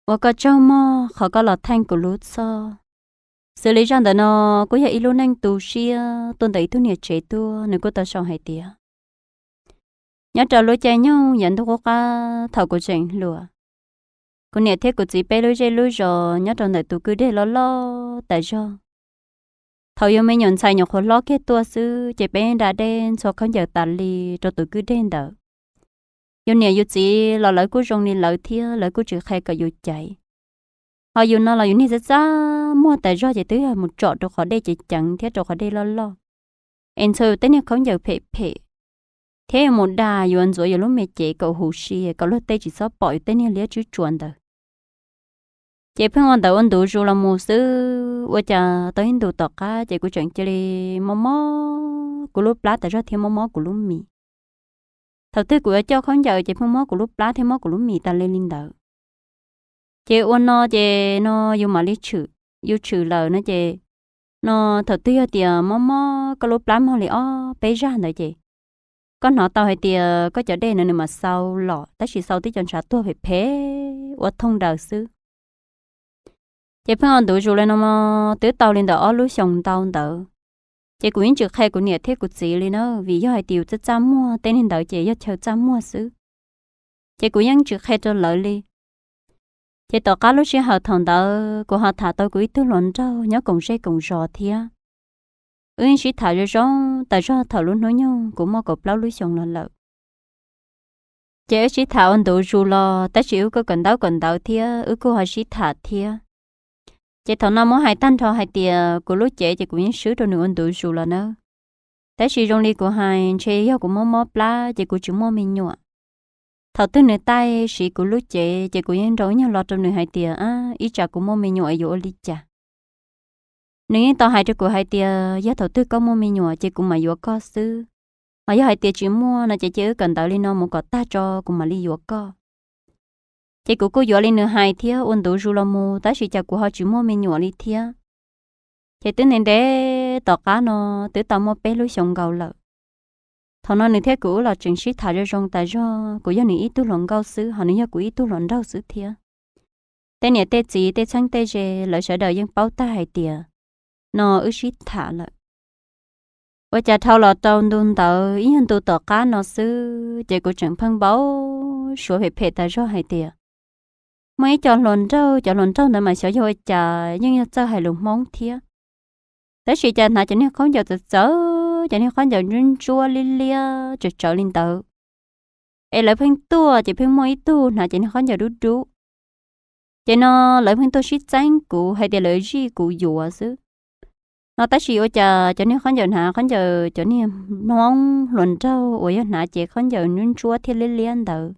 Ua koj tsaug mog qhov koj los theej kuv lub txhoj. Xws li zaj ntawm no kuj yog ib lub neej tu siab tuaj ntawm ib tug niam tsev tuaj, nws kuj tau sau hais tias, nyob rau lub caij nyoog yav ntuj qub qab thaum kuv tseem hluas, kuv niam thiab kuv txiv peb lub zej lub zos nyob rau ntawm tus kwj deg loj loj tas zog. Thaum yus me nyuam ntxhais nyuam qhuav hlob kiag tuaj xwb ces peb da dej ntxhua khaub ncaws tas li rau tus kwj deg ntawd. Yus niam yus txiv los lawv kuj zoo li lawv thiab lawv kuj tsis qhia kom yus caiv. Ho yus no los yus niag txaj txaj muag tas zog ces twb yog mus tsom rau qhov dej ceev ceev thiab rau qhov dej loj loj, es ntxhua yus tej niag khaub ncaws phem phem, thiab yus mus da yuav ntxuav yus lub me cev kom huv si kom luag tej tsis txhob pom yus tej niag liab tswb tsuas ntawd. Ces pheej ua ntawd ua ntu zus los mus xwb, ua cas tau ib ntu tom qab ces kuv tseem cia li mob mob kuv lub plab tas zog thiab mob mob kuv lub mis. Thaum twg kuv yuav coj khaub ncaws ces pheej mob kuv lub plab thiab mob kuv lub mis tas li li ntawd. Ces ua no ces no yus mam li tshwm, yus tshwm lawm no ces no thaum twg yog tias mob mob koj lub plab mog li ob peb zag ntawd ces koj hnov tau hais tias koj cov dej no nws mam xau los tab sis xau tib co ntshav tuag phem phem ua thooj daws xwb. Ces pheej ua ntu zus li no twb tau li ntawm ob lub xyoos ntau ntawd. Ces kuv yeej tsis qhia kuv niam thiab kuv txiv li na, vim yog hais tias yus txaj txaj muag tej niag ntawd ces yog chaw txaj muag xwb. Ces kuv yeej tsis qhia rau lawv li. Ces tom qab lub sij hawm thaum ntawd kuv ho tham tau kuv ib tug hluas nraug nyob koom zej koom zos thiab. Wb yeej sib tham zoo zoo tas zog thaum lub hnub nyoog kuv muaj kaum plaub lub xyoos los lawm. Ces wb sib tham ua ntu zus los tab sis wb kuj kawm ntaub kawm ntawv thiab wb kuj ho sib tham thiab. Ces thaum no muab hais tag nrho hais tias kuv lub cev ces kuv yeej swb rau nws ua ntu zus los nawb. Tab sis zoo li kuv hais ntshe yog kuv mob mob plab ces kuv tsis muaj me nyuam. Thaum twg nws taij siv kuv lub cev ces kuv yeej nrau ib nyuag lo rau nws hais tias ib tsam kuv muaj me nyuam yuav ua li cas. Nws yeej tau hais rau kuv hais tias yog thaum twg koj muaj me nyuam ces kuv mam yuav koj xwb. Ho yog hais tias tsis muaj no ces cia wb kawm ntawv li no mus kom tag tso kuv mam li yuav koj. Ces kuv kuj yuav li nws hais thiab ua ntu zus los mus tab sis cas kuv ho tsis muaj me nyuam li thiab. Ces twb ntev ntev tom qab no twb tau muaj peb lub xyoos nkaus lawm. Thaum no nws thiab kuv wb los tseem sib tham zoo zoo tas zog, kuv yog nws ib tug hluas nkauj xwb ho nws yog kuv ib tug hluas nraug xwb thiab. Tej niam tej txiv tej txheeb tej ze lawv sawv daws yeej paub tag hais tias no wb sib tham lawm. Ua cas dhau los rau ntu ntawd ib nyuag ntu tom qab no xwb ces kuv tseem pheej npau suav phem phem tas zog hais tias muaj ib co hluas nraug, cov hluas nraug ntawd mas xyov yog ua cas yeej yog txawj hais lus Hmoob thiab. Tab sis cas hnav cov niag khaub ncaws txawv txawv, cov niag khaub ncaws ntsuab ntsuab liab liab tsawv tsawv li ntawd. Es lawv pheej tuaj ces pheej muaj ib tug hnav cov niag khaub ncaws dub dub. Ces no lawv pheej tuaj sib txeeb kuv hais tias lawv zij kuv yuav xwb. No tab sis ua cas cov niag khaub ncaws hnav khaub ncaws cov niag Hmoob hluas nraug uas yog hnav ces khaub ncaws ntsuab ntsuab thiab liab liab ntawd,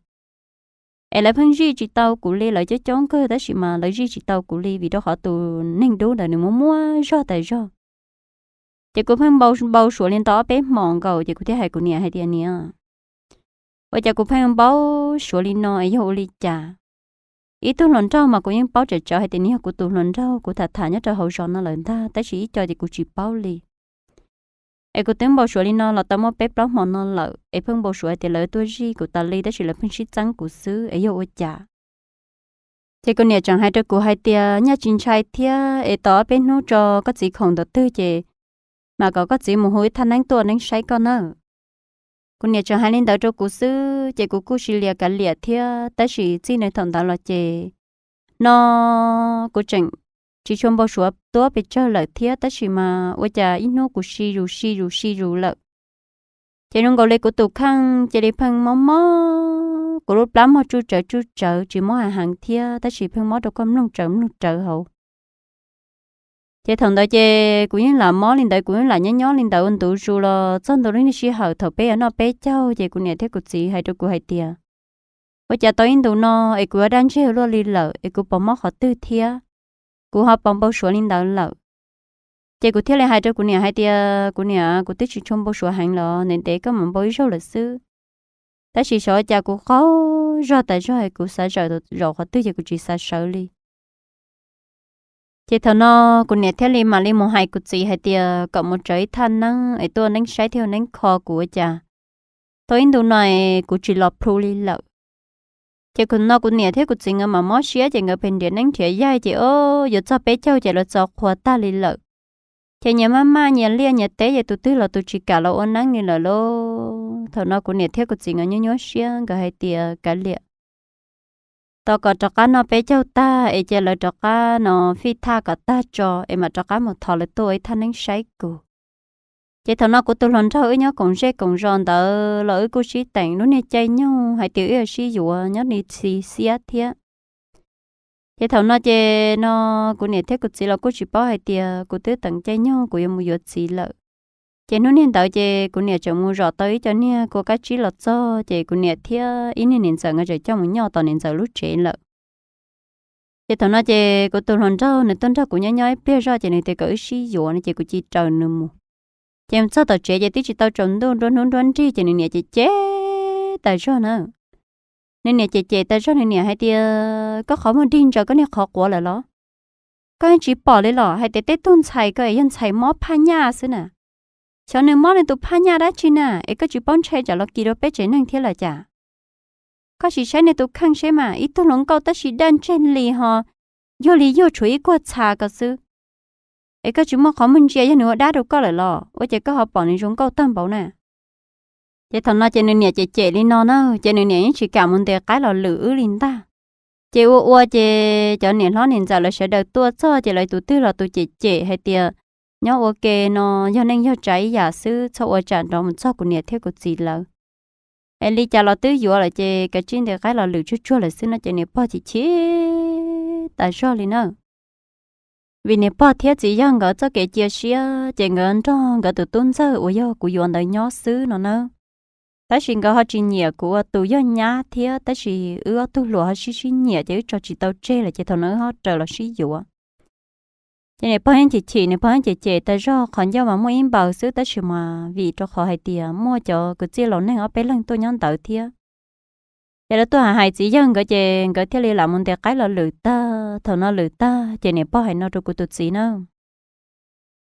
es lawv pheej zij tsis tau kuv li, lawv coob coob kawg tab sis mas lawv zij tsis tau kuv li vim rau qhov tus neeg dub ntawd nws muaj muaj zog tas zog. Ces kuv pheej npau suav li ntawd ob peb hmos nkaus ces kuv thiaj hais kuv niam hais tias niam, ua cas kuv pheej npau suav li no es yog ua li cas? Ib tug hluas nraug mas kuv yeej paub tsawv tsawv hais tias nws yog kuv tus hluas nraug kuv tham tham nyob rau hauv zos no lawm ntag tab sis ib co ces kuv tsis paub li. Es kuv twb npau suav li no los tau muaj peb plaub hmo no lawm es pheej npau suav hais tias lawv tuaj zij kuv tas li tab sis lawv pheej sib txeeb kuv xwb es yog ua cas? Ces kuv niam tseem hais rau kuv hais tias nyaj tsis ntshai thiab es tos ob peb hnub tso koj txiv khoom ntawd twg ces mam kom koj txiv mus hu ib thaj neeb tuaj neeb saib koj nawb. Kuv niam tseem hais li ntawd rau kuv xwb ces kuv kuj sis lias kav liam thiab tab sis txij nws thaum ntawd los ces no kuv tseem tsis tshua npau suav tuab pes tsawg lawm thiab tab sis mas ua cas ib hnub kuv si zus si zus si zus lawm. Ces zoo nkaus li kuv tus kheej cia li pheej mob mob, kuv lub plab mog tsuj tsawv tsuj tsawv tsis mob heev heev thiab tab sis pheej mob rau koj mloog tsawv mloog tsawv hauv. Ces thaum ntawd ces kuv yeej lam mob li ntawd, kuv yeej lam nyob nyob li ntawd ua ntu zus los txog ntu lub niag sij hawm thaum peb yuav noj peb caug ces kuv niam thiab kuv txiv hais rau kuv hais tias ua cas tau ib ntus no es kuv yuav daj ntseg luaj li lawm es kuv puas mob qhov twg thiab, kuv ho puas npau suav li ntawd lawm. Ces kuv thiaj li hais rau kuv niam hais tias kuv niam, kuv twb tsis tshua npau suav heev los ntev ntev koj mam npau ib zaug lawm xwb. Tab sis xyov cas kuv qaug zog tas zog es kuv xav zawm zaum qhov twg ces kuv tsis xav sawv li. Ces thaum no kuv niam thiaj li mam li mus hais kuv txiv hais tias kom mus tsaws ib thaj neeb es tuaj neeb saib thiab neeb kho kuv ua cas tau ib ntus no es kuv tsis los plhu li lawm. Ces kuv no kuv niam thiab kuv txiv nkawd mam mob siab ces nkawd pheej nrhiav neeb nrhiav yaig ces o, yuav txog peb caug ces lawv txo qhua tag li lawm. Ces nyias maj maj nyias liaj nyias teb ces tus twg los tus tsis kam los ua neeb li lawm lauj. Thaum no kuv niam thiab kuv txiv nkawd nyuaj nyuaj siab nkawd hais tias kav liam, tos kom rov qab noj peb caug tag es cia lawv rov qab no fij thaj kom tag tso es mam rov qab mus thov lawv tuaj ua ib thaj neeb saib kuv. Ces thaum no kuv tus hluas nraug wb nyob koom zej koom zos ntawd los wb kuj sib teem lub niag caij nyoog hais tias wb yuav sib yuav nyob li txi xiab thiab. Ces thaum no ces no kuv niam thiab kuv txiv los kuj tsis paub hais tias kuv twb teem caij nyoog kuv yuav mus yuav txiv lawm. Ces hnub niag ntawd ces kuv niam tseem mus zom tau ib co niag kua kab tsib los txog ces kuv niam thiab ib niag niam ntxawm nkawd tseem coj mus nyob tom niam ntxawm lub tsev lawm. Ces thaum no ces kuv tus hluas nraug nws tuaj nrog kuv nyob nyob ib pliag zoj ces nws tias kom wb sib yuav no ces kuv cia li raws nws mus. Ces mus txog tom tsev ces twb tsis tau tsaus ntuj nruab hnub nruab nrig ces nws niam cem cem tas zog na. Nws niam cem cem tas zog nws niam hais tias koj qhov muag dig ntsaws koj niag qhov quav lawm los? Koj yeej tsis pom li los hais tias tej tug ntxhais ko es yog ntxhais mob phaj nyaj xwb na. Xyov nws mob nws tus phaj nyaj dab tsi na es koj tsis paub ntshai tsam los kis rau peb tsev neeg thiab lawm cas? Koj sim saib nws tus kheej seb mas ib tug hluas nkauj tab sis daj ntseg li ho yuag li yuag tshuav ib kuag txha ko xwb. Es koj tsis muaj qhov muag ntsia yog nws ua dab rau koj lawm los ua cas koj ho pom nws zoo nkauj tag npaum na? Ces thaum no ces nws niam cem cem li no na, ces nws niam yeej tsis kam mus ntes qaib los lwm wb li ntag. Ces ua ua ces cov niam hlob niam ntxawm lawv sawv daws tuaj txog ces lawv tus twg los tus cem cem hais tias nyob ua ke no yog neej yog tsav ib yam xwb, txhob ua tsam nrov mus txog kuv niam thiab kuv txiv lawv. Es li cas los twb yuav lawm ces kav tsij ntes qaib los lwm tsuag tsuag lawm xwb no ces niam pog chim chim tas zog li na. Vim niam pog thiab txiv yawg nkawd txoj kev cia siab ces nkawd nrog nkawd tus tub ntxawg uas yog kuv yuav ntawd nyob xwb no na. Tab sis nkawd ho tsis nyiam kuv ua tus yog nyab thiab, tab sis wb ob tug hluas ho sib sib nyiam ces wb tso tsis tau tseg lawm ces thaum no wb ho raws los sib yuav. Ces niam pog yeej chim chim, niam pog yeej cem cem tas zog, qhov ncauj mas muaj ib npaws xwb tab sis mas vim rau qhov hais tias muaj cov kwv tij laus neeg ob peb leeg tuaj nyob ntawd thiab. Ces lawv tuaj hais hais txiv yawg nkawd ces nkawd thiaj li lam mus ntes qaib los lwm tag. Thaum no lwm tag ces niam pog hais no rau kuv tus txiv na,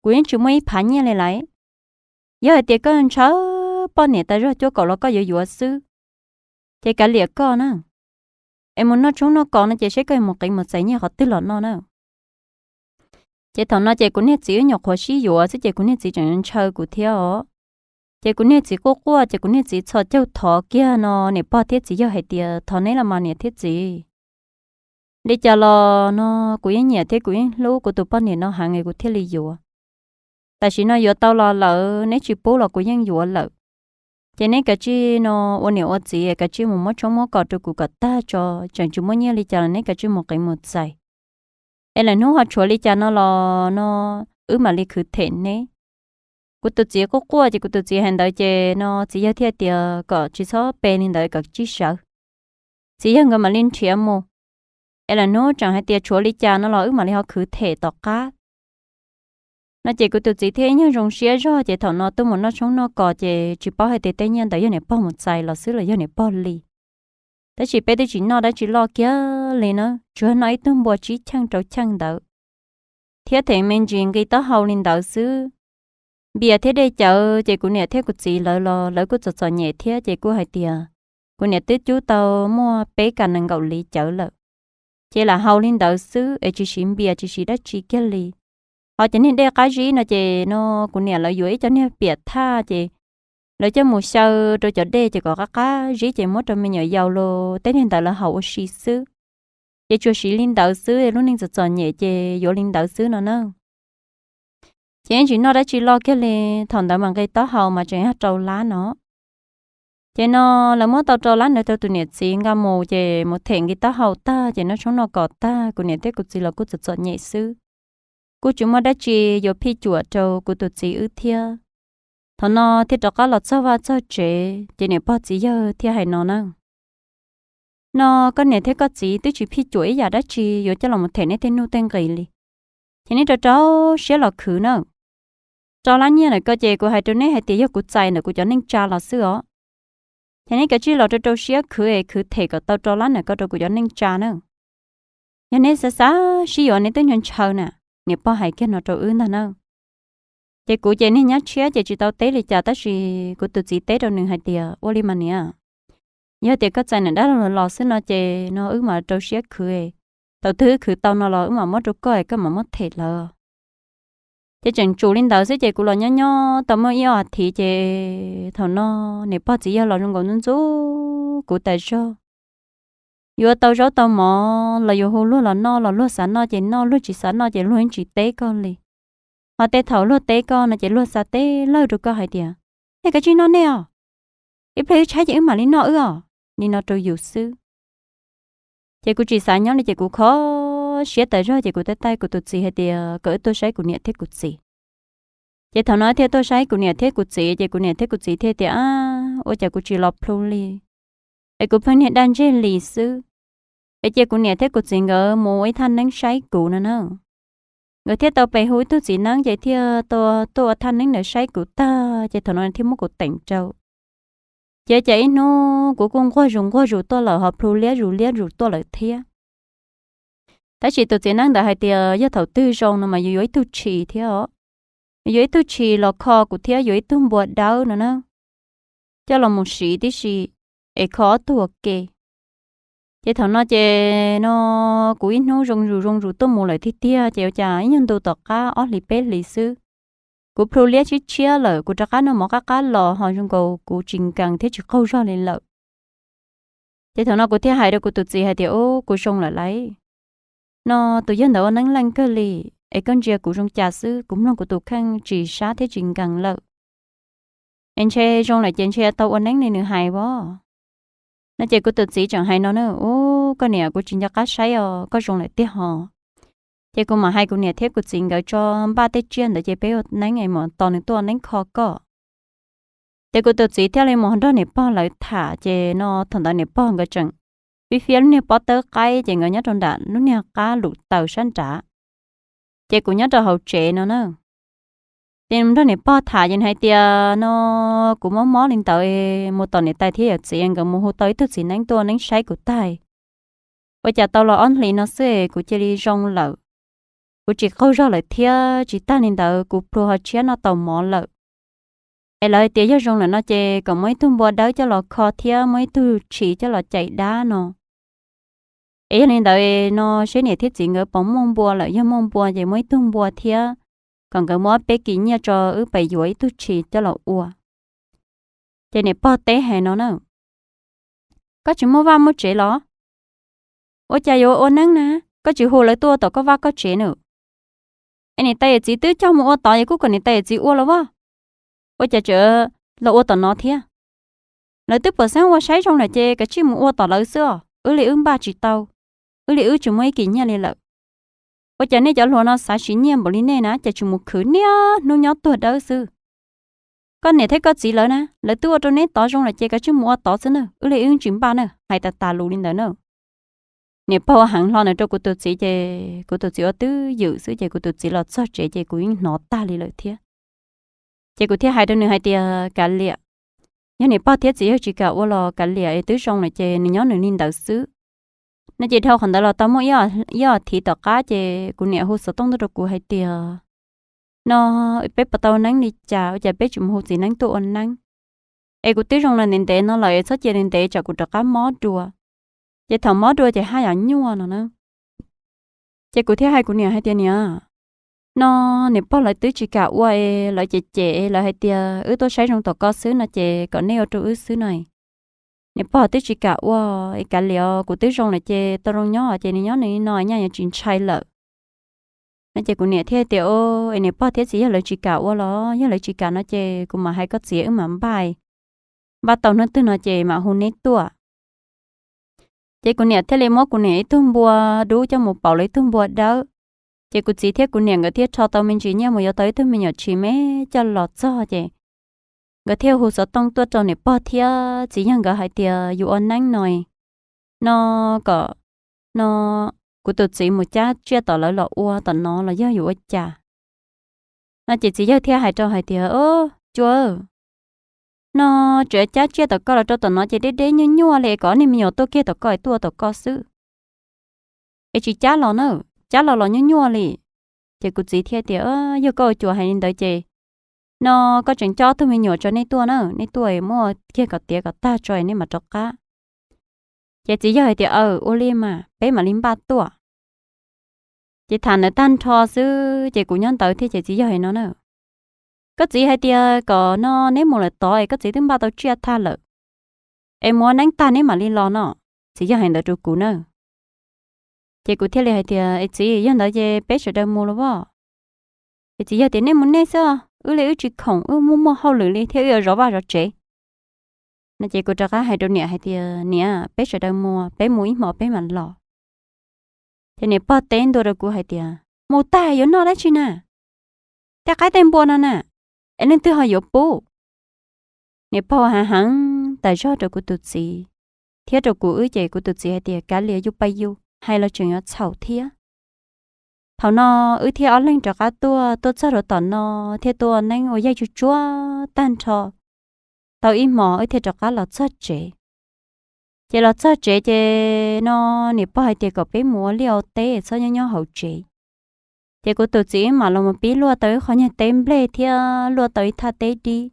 kuv yeej tsis muaj ib phav nyiaj li lawm. Yog hais tias koj ntshaw poj niam tas zog cuab kaum los koj yuav yuav xwb, ces kav liam koj na. Es mus noj tshoob noj kos no ces seb koj mus qiv mus txais nyiaj qhov twg los noj na. Ces thaum no ces kuv niag txiv wb nyuam qhuav sib yuav xwb ces kuv niag txiv tseem ntshaw kuv thiab os. Ces kuv niag txiv quaj quaj ces kuv niag txiv txhos caug thov kiag no niam pog thiab txiv yawg hais tias thov neb los mas niam thiab txiv, li cas los no kuv yeej nyiam thiab kuv yeej hlub kuv tus poj niam no heev es kuv thiaj li yuav. Tam sim no yuav tau los lawm, neb tsis pub los kuv yeej yuav lawm. Ces neb kav tsij no ua niam ua txiv kav tsij mus muab tshoob muab kos rau kuv kom tag tso, tseem tsis muaj nyiaj li cas los neb kav tsij mus qiv mus txais. Es lwm hnub ho tshuav li cas no los no wb mam li khwv them neb. Kuv tus txiv quaj quaj ces kuv tus txiv hais ntawd ces no txiv yawg thiaj tias kom tsis txhob pe li ntawd kom tsib sawv. Txiv yawg nkawd mam li nrhiav mus. Es lwm hnub tseem hais tias tshuav li cas no los wb mam li ho khwv them tom qab no ces kuv tus txiv thiaj ib nyuag zoo siab zog ces thaum no tuaj mus noj tshoob noj kos ces tsis paub hais tias tej nyiaj ntawd yog niam pog mus txais los xwb los yog niam pog li. Tab sis peb twb tsis noj dab tsi loj kiag li na, tsuas noj ib tug npua tsib cheej rau cheej ntawd thiab them me ntsis nqi taub hau li ntawd xwb. Npias thiab dej cawv ces kuv niam thiab kuv txiv lawv los lawv kuj txom txom nyem thiab ces kuj hais tias kuv niam twb cub tau muaj peb kas nees nkaum liv cawv lawm, ces lam haus li ntawd xwb es tsis siv npias tsis siv dab tsi kiag li. Ho cov niag dej qab zib no ces no kuv niam lawv yuav ib co niag piam thaj ces lawv coj mus xyaw rau cov dej ces kom qab qab zib ces muab rau me nyuam yaus los tej niag ntawd lawv haus ua si xwb. Ces tsuas siv li ntawd xwb, lub neej txom txom nyem ces yuav li ntawd xwb no na. Ces yeej tsis noj dab tsi loj kiag li. Thaum ntawd mas nqi taub hau mas tseem yog rau lab no. Ces no lawv muab tau rau lab ntawd rau tus niam txiv nqa mus ces mus them nqi taub hau tag ces noj tshoob noj kos tag, kuv niam thiab kuv txiv los kuj txom txom nyem xwb. Kuj tsis muaj dab tsi yuav phij cuam rau kuv tus txiv wb thiab. Thaum no thiaj rov qab los txog vaj txog tsev ces niam pog txiv yawg thiaj hais no na, no koj niam thiab koj txiv twb tsis phij cuam ib yam dab tsi yuav coj los them neb tej nuj tej nqis li. Ces neb rau rau siab los khwv na. Rau lab nyiaj ntawm ko ces kuv hais rau neb hais tias yog kuv txais ntawm kuv cov neej tsa los xwb os. Ces neb kav tsij los rau rau siab khwv es khwv them kom tau rau lab ntawm ko rau kuv cov neej tsa na. Yog neb xav xav sib yuav neb twb ntshaw ntshaw na, niam pog hais kiag no rau wb ntag na. Ces kuv ces niag nyab tshiab ces tsis tau teb li cas tab sis kuv tus txiv teb rau nws hais tias ua li mas niam, Yog tias koj txais niam dab laug los los xwb no ces no wb mam rau siab khwv. Thaum twg wb khwv tau no los wb mam muab rau koj es koj mam muab them lawv. Ces tseem tsum li ntawd xwb ces kuv los nyob nyob tau muaj ib ob thiv ces thaum no niam pog txiv yawg los zoo nkaus ntxub ntxub kuv tas zog. Yuav tau zaub tau mov los yus hu luag los noj los luag xav noj ces noj, luag tsis xav noj ces luag yeej tsis teb koj li. Ho tej thaum luag teb koj no ces luag xa teb lawj rau koj hais tias, nej kav tsij noj nej os, ib pliag wb tshaib ces wb mam li noj wb os, li no rau yus xwb. Ces kuv tsis xav nyob li ces kuv kho siab tas zog ces kuv thiaj taij kuv tus txiv hais tias kom wb tuaj saib kuv niam thiab kuv txiv. Ces thaum no thiaj tuaj saib kuv niam thiab kuv txiv ces kuv niam thiab kuv txiv thiaj tias, ua cas kuv tsis los plhu li, es kuv pheej niag daj ntseg li xwb. Es cia kuv niam thiab kuv txiv nkawd mus ua ib thaj neeb saib kuv no na. Nkawd thiaj tau pe hu ib tug txiv neeb ces thiaj tuaj ua thaj neeb ntawd saib kuv tag ces thaum no thiaj muab kuv teem rau. Ces cas ib hnub kuv kuj nquag zus nquag zus tuaj lawm ho plhu liab zus liab zus tuaj lawm thiab. Tab sis tus txiv neeb ntawd hais tias yog thaum twg zoo no mas yus yuav ib tug tshis thiab os. Yus yuav ib tug tshis los kho kuv thiab yuav ib tug npua dawb no na, coj los mus siv tib si es kho ob tug ua ke. Ces thaum no ces no kuv ib hnub zoo zus zoo zus tuaj mus lawm tiag tiag ces ua cas ib nyuag ntu tom qab ob hlis peb hlis xwb, kuv plhu liab tshiab tshiab lawm, kuv rov qab noj mov qab qab los ho zoo nkaus kuv tsis nkees thiab tsis qaug zog li lawm. Ces thaum no kuv thiaj hais rau kuv tus txiv hais tias, ub, kuv zoo lawm lauj. No tus yawg ntawd ua neeb leej kawg li, es koj ntsia kuv zoo cas xwb, kuv mloog kuv tus kheej tsis sab thiab tsis nkees lawm. Es ntshe zoo lawm ces ntshe tau ua neeb li nws hais as. No ces kuv tus txiv tseem hais no na, ub, koj niam, kuv tsis nco qab saib os, koj zoo lawm tiag hos. Ces kuv mam hais kuv niam thiab kuv txiv nkawd tso npaj tej tsiaj ntawd ces peb ua neeb es mam tos nws tuaj ua neeb kho koj. Ces kuv tus txiv thiaj li mus nrog niam pog lawv tham ces no thaum ntawd niam pog nkawd tseem fiab fiab lub niag pob tawb qaib ces nkawd nyob rau nram lub niag qab lum taws sab nrad. Ces kuv nyob rau hauv tsev no na. Ces nrog niam pog tham ces nws hais tias no kuv mob mob li ntawd, mus tom niam tais thiab yawm txiv nkawd mus hu tau ib tug txiv neeb tuaj ua neeb saib kuv tag. Ua cas tau los ob hlis no xwb kuv cia li zoo lawm. Kuv tsis qaug zog lawm thiab tsis tag li ntawd kuv plhu ho tshiab noj tau mov lawm. Es lawv hais tias yog zoo lawm no ces kom muab ib tug npua dawb coj los kho thiab muab ib tug tshis coj los cais dab no. Es yog li ntawd no seb niam thiab txiv nkawd puas muaj npua lawm, yog muaj npua ces muab ib tug npua thiab kom nkawd muab ob peb kis nyiaj tso wb pais yuav ib tug tshis coj los ua. Ces niam pog teb hais no na, koj tsis muaj vaj muaj tsev los? Ua cas yuav ua neeb na? Koj tsis hu lawv tuaj tom koj vaj koj tsev na. Es niam tais yawm txiv twb coj mus ua tod es kuj kom niam tais yawm txiv ua los as. Ua cas tseem los ua tom no thiab? Lawv twb pom xeeb ua saib zoo lawm ces kav tsij mus ua tom lawv xwb os, wb li wb npaj tsis tau, wb li wb tsis muaj ib kis nyiaj li lawm. Ua cas nej cov hluas no xav siv nyiaj npaum li nej na ces tsis mus khwv niaj hnub nyob tuag dawb xwb. Koj niam thiab koj txiv lawv na, lawv twb ua rau neb tod zoo lawm ces kav tsij mus ua tod xwb na, wb li wb tsis npaj na, hais tas tas lus li ntawd na. Niam pog ua heev hlo ntawd rau kuv tus txiv ces kuv tus txiv ua twb ywm xwb ces kuv tus txiv los txog tsev ces kuv yeej hnov tag li lawm thiab. Ces kuv thiaj hais rau nws hais tias, kav liam, yog niam pog thiab txiv yawg tsis kam ua los kav liam es twb zoo lawm ces nws nyob nws li ntawd xwb. No ces dhau qhov ntawd los tau muaj ib ob thiv tom qab ces kuv niam hu xov tooj tuaj rau kuv hais tias, no peb puas tau neeb li cas ua cas peb tsis mus hu txiv neeb tuaj ua neeb? Es kuv twb zoo los ntev ntev no lawm es txhob cia ntev ntev tsam kuv rov qab mob dua. Ces thaum mob dua ces haj yam nyuaj no na. Ces kuv thiaj hais kuv niam hais tias, niam, no niam pog lawv twb tsis kam ua es lawv cem cem es lawv hais tias wb tuaj saib zoo tom koj xwb no ces kom nej ua rau wb xwb no. Niam pog twb tsis kam ua es kav liam os, kuv twb zoo lawm ces tau zoo nyob ces nws nyob nws li no nyaj yuav tsis ntshai lawm. No ces kuv niam thiaj tias, es niam pog thiab txiv yawg lawv tsis kam ua los? Yog lawv tsis kam no ces kuv mam hais koj txiv wb mam npaj, npaj tau hnub twg no ces mam hu neb tuaj. Ces kuv niam thiaj li muab kuv niam ib tug npua dub coj mus pauv los ib tug npua dawb. Ces kuv txiv thiab kuv niam nkawd thiaj rho tau me ntsis nyiaj mus yuav tau ib tug me nyuam tshis me coj los txog ces nkawd thiaj hu xov tooj tuaj rau niam pog thiab txiv yawg nkawd hais tias yus ua neeb no, no kom, no kuv tus txiv mus cab tsiaj tom lawv los ua tom no los yog yus ua cas. No ces txiv yawg thiaj hais rau hais tias, cua, no tseem cab tsiaj tom koj los rau tom no ces deb deb nyuaj nyuaj li, kom ob niag me nyuam tuaj kiag tom koj es tuaj ua tom koj xwb. Es tsis cab los na, cab los los nyuaj nyuaj li. Ces kuv txiv thiaj tias, yog koj ua cuas hais li ntawd ces no koj tseem coj ob tug me nyuam tso nej tuaj na, nej tuaj es muab kiag kom tiav kom tag tso es nej mam rov qab. Ces txiv yawg hais tias, Aw, ua li mas peb mam li npaj tuaj. Ces tham ntawd tag nrho xwb ces kuv nyob ntawd thiab ces txiv yawg hais no na, Koj txiv hais tias kom no neb mus lawm tod es koj txiv twb npaj tau tsiaj tag lawm, es mus ua neeb tag neb mam li los no. Txiv yawg hais ntawd rau kuv na. Ces kuv thiaj li hais tias, Es txiv, yog ntawd ces peb sawv daws mus los as. Ces txiv yawg tias, Nej mus nej xwb, wb li wb tsis khoom, wb muaj muaj hauj lwm li thiab wb yuav zov vaj zov tsev no. Ces kuv rov qab hais rau niam hais tias, Niam, peb sawv daws mus, peb mus ib hmos peb mam los. Ces niam pog teb ntua rau kuv hais tias, Mus tag yuav noj dab tsi na? Tej qaib tej npua no na, es leej twg ho yuav pub? Niam pog hav heev tas zog rau kuv tus txiv thiab rau kuv wb ces kuv tus txiv hais tias, Kav liam, yus pais yus, hais los tseem yuav txhaum thiab. Thaum no wb thiaj ob leeg rov qab tuaj, tuaj txog rau tom no thiaj tuaj neeb ua yaig tsuj tsuag tag nrho. Tau ib hmos wb thiaj rov qab los txog tsev. Ces los txog tsev ces no niam pog hais tias kom peb mus ua liaj ua teb txhob nyob nyob hauv tsev. Ces kuv tus txiv wb mam los mus pib luaj tau ib qho nyuag teb nplej thiab luaj tau ib thaj teb dib.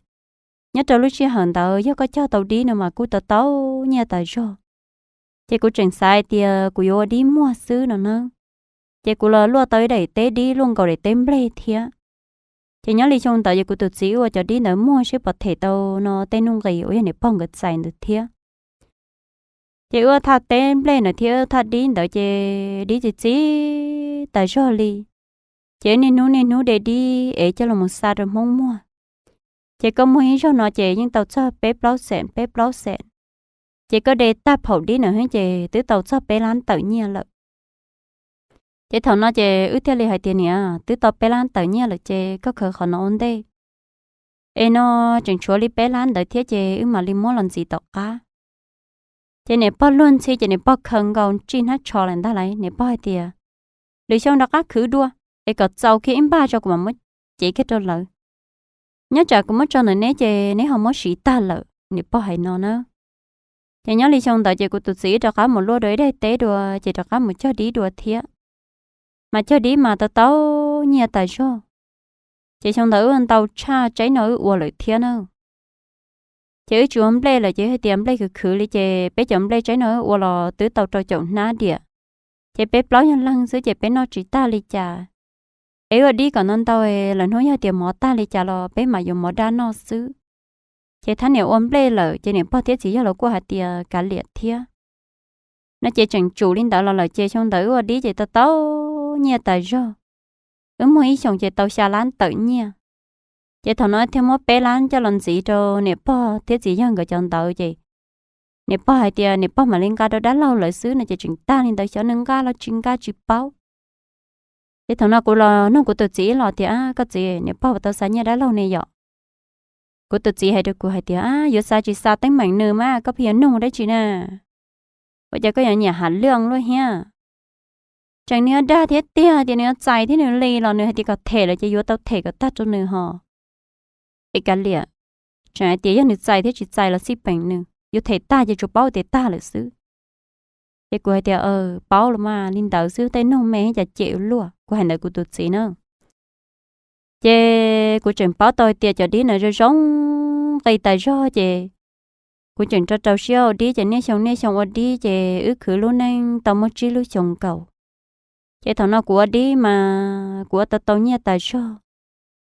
Nyob rau lub sij hawm ntawd yog koj cog tau dib no mas kuj tau tau nyiaj tas zog. Ces kuv tseem xav hais tias kuv yuav ua dib muag xwb no na. Ces kuv los luaj tau ib daim teb dib luaj nkaus daim teb nplej thiab. Ces nyob li xyoo ntawd ces kuv tus txiv wb ua cov dib ntawd muag seb puas them tau no tej nuj nqis uas yog niam pog nkawd txais ntawd thiab. Ces wb ua thaj teb nplej ntawd thiab wb thaj dib ntawd ces dib txi txiv tas zog li. Ces niaj hnub niaj hnub de dib es coj los xa rau Hmoob muag. Ces koj muag ib zaug no ces yeej tau txog peb plaub xees, peb plaub xees. Ces koj de tag phaum dib na ces twb tau txog peb lab tawm nyiaj lawm. Ces thaum no ces wb thiaj li hais tias, Niam, twb tau peb lab tawm nyiaj lawm ces koj khaws qhov no ua ntej, es no tseem tshuav li peb lab ntawd thiab ces wb mam li muab los ntxiv tom qab. Ces niam pog luag ntxhi ces niam pog khaws nkaus tsij hnab tsho lawm ntag lauj. Niam pog hais tias, Lwm xyoo rov qab khwv dua, es kom txaus kiag ib npag tso kuv mam muab cev kiag rau lawv. Nyob tsam kuv muab tso ntawm neb ces neb ho muab siv tag lawm, niam pog hais no na. Ces nyob li xyoo ntawd ces kuv tus txiv wb rov qab mus luaj dua ib daim teb dua ces rov qab mus cog dib dua thiab. Mas cog dib mas tau tau nyiaj tas zog. Ces xyoo ntawd wb ntau tshaj tsaib no wb ua lawm thiab na. Ces wb tsis ua nplej lawm ces hais tias nplej khwv khwv li ces peb cov nplej tsaib no wb ua los twb tau rau caum hnab diam. Ces peb plaub yog leeg xwb ces peb noj tsis tag li cas. Es ua dib kom ntau ntau, lwm hnub yog tias mov tag li cas los peb mam yuav mov dab noj xwb. Ces thab niam ua nplej lawm ces niam pog thiab txiv yawg los kuj hais tias kav liam thiab. No ces tseem tsum li ntawd los lawm ces xyoo ntawd wb ua dib ces tau tau nyiaj tas zog. Wb muag ib xyoos ces tau xya lab tawm nyiaj. Ces thaum no thiaj muab peb lab coj los ntxiv rau niam pog thiab txiv yawg nkawd cov ntawd ces niam pog hais tias niam pog mam li nqa rau dab laug lawv xwb no ces tseem tag li ntawd xyov nws nqa los tsis nqa tsis paub. Ces thaum no kuv los nug kuv tus txiv los tias, Koj txiv, niam pog puas tau xa nyiaj dab laug ne yom? Kuv tus txiv hais rau kuv hais tias, Yuav xa tsis xa teeb meem nws mas koj pheej yuav nug dab tsi na? Ua cas koj yuav nyiam ham lwj luaj hiab? Tseem nws yuav dag thiab tiag tias nws yuav txais thiab nws li los nws hais tias kom them lawm ces yuav tau them kom tag rau nws ho. Es kav liam, tseem hais tias yog nws txais thiab tsis txais los xij peem nws, yuav them tag ces tsuas paub tias tag lawm xwb. Ces kuv hais tias, Paub los mas li ntawd xwb, tej noog me cas cem ua luaj. Kuv hais ntawd kuv tus txiv na. Ces kuv tseem paub tau tias cov dib ntawd zoo zoo nqi tas zog ces kuv tseem rau rau siab ua dib ces niaj xyoo niaj xyoo ua dib ces wb khwv lub neej tau muaj tsib lub xyoos nkaus. Ces thaum no kuv ua dib mas kuv ua tau tau nyiaj tas zog.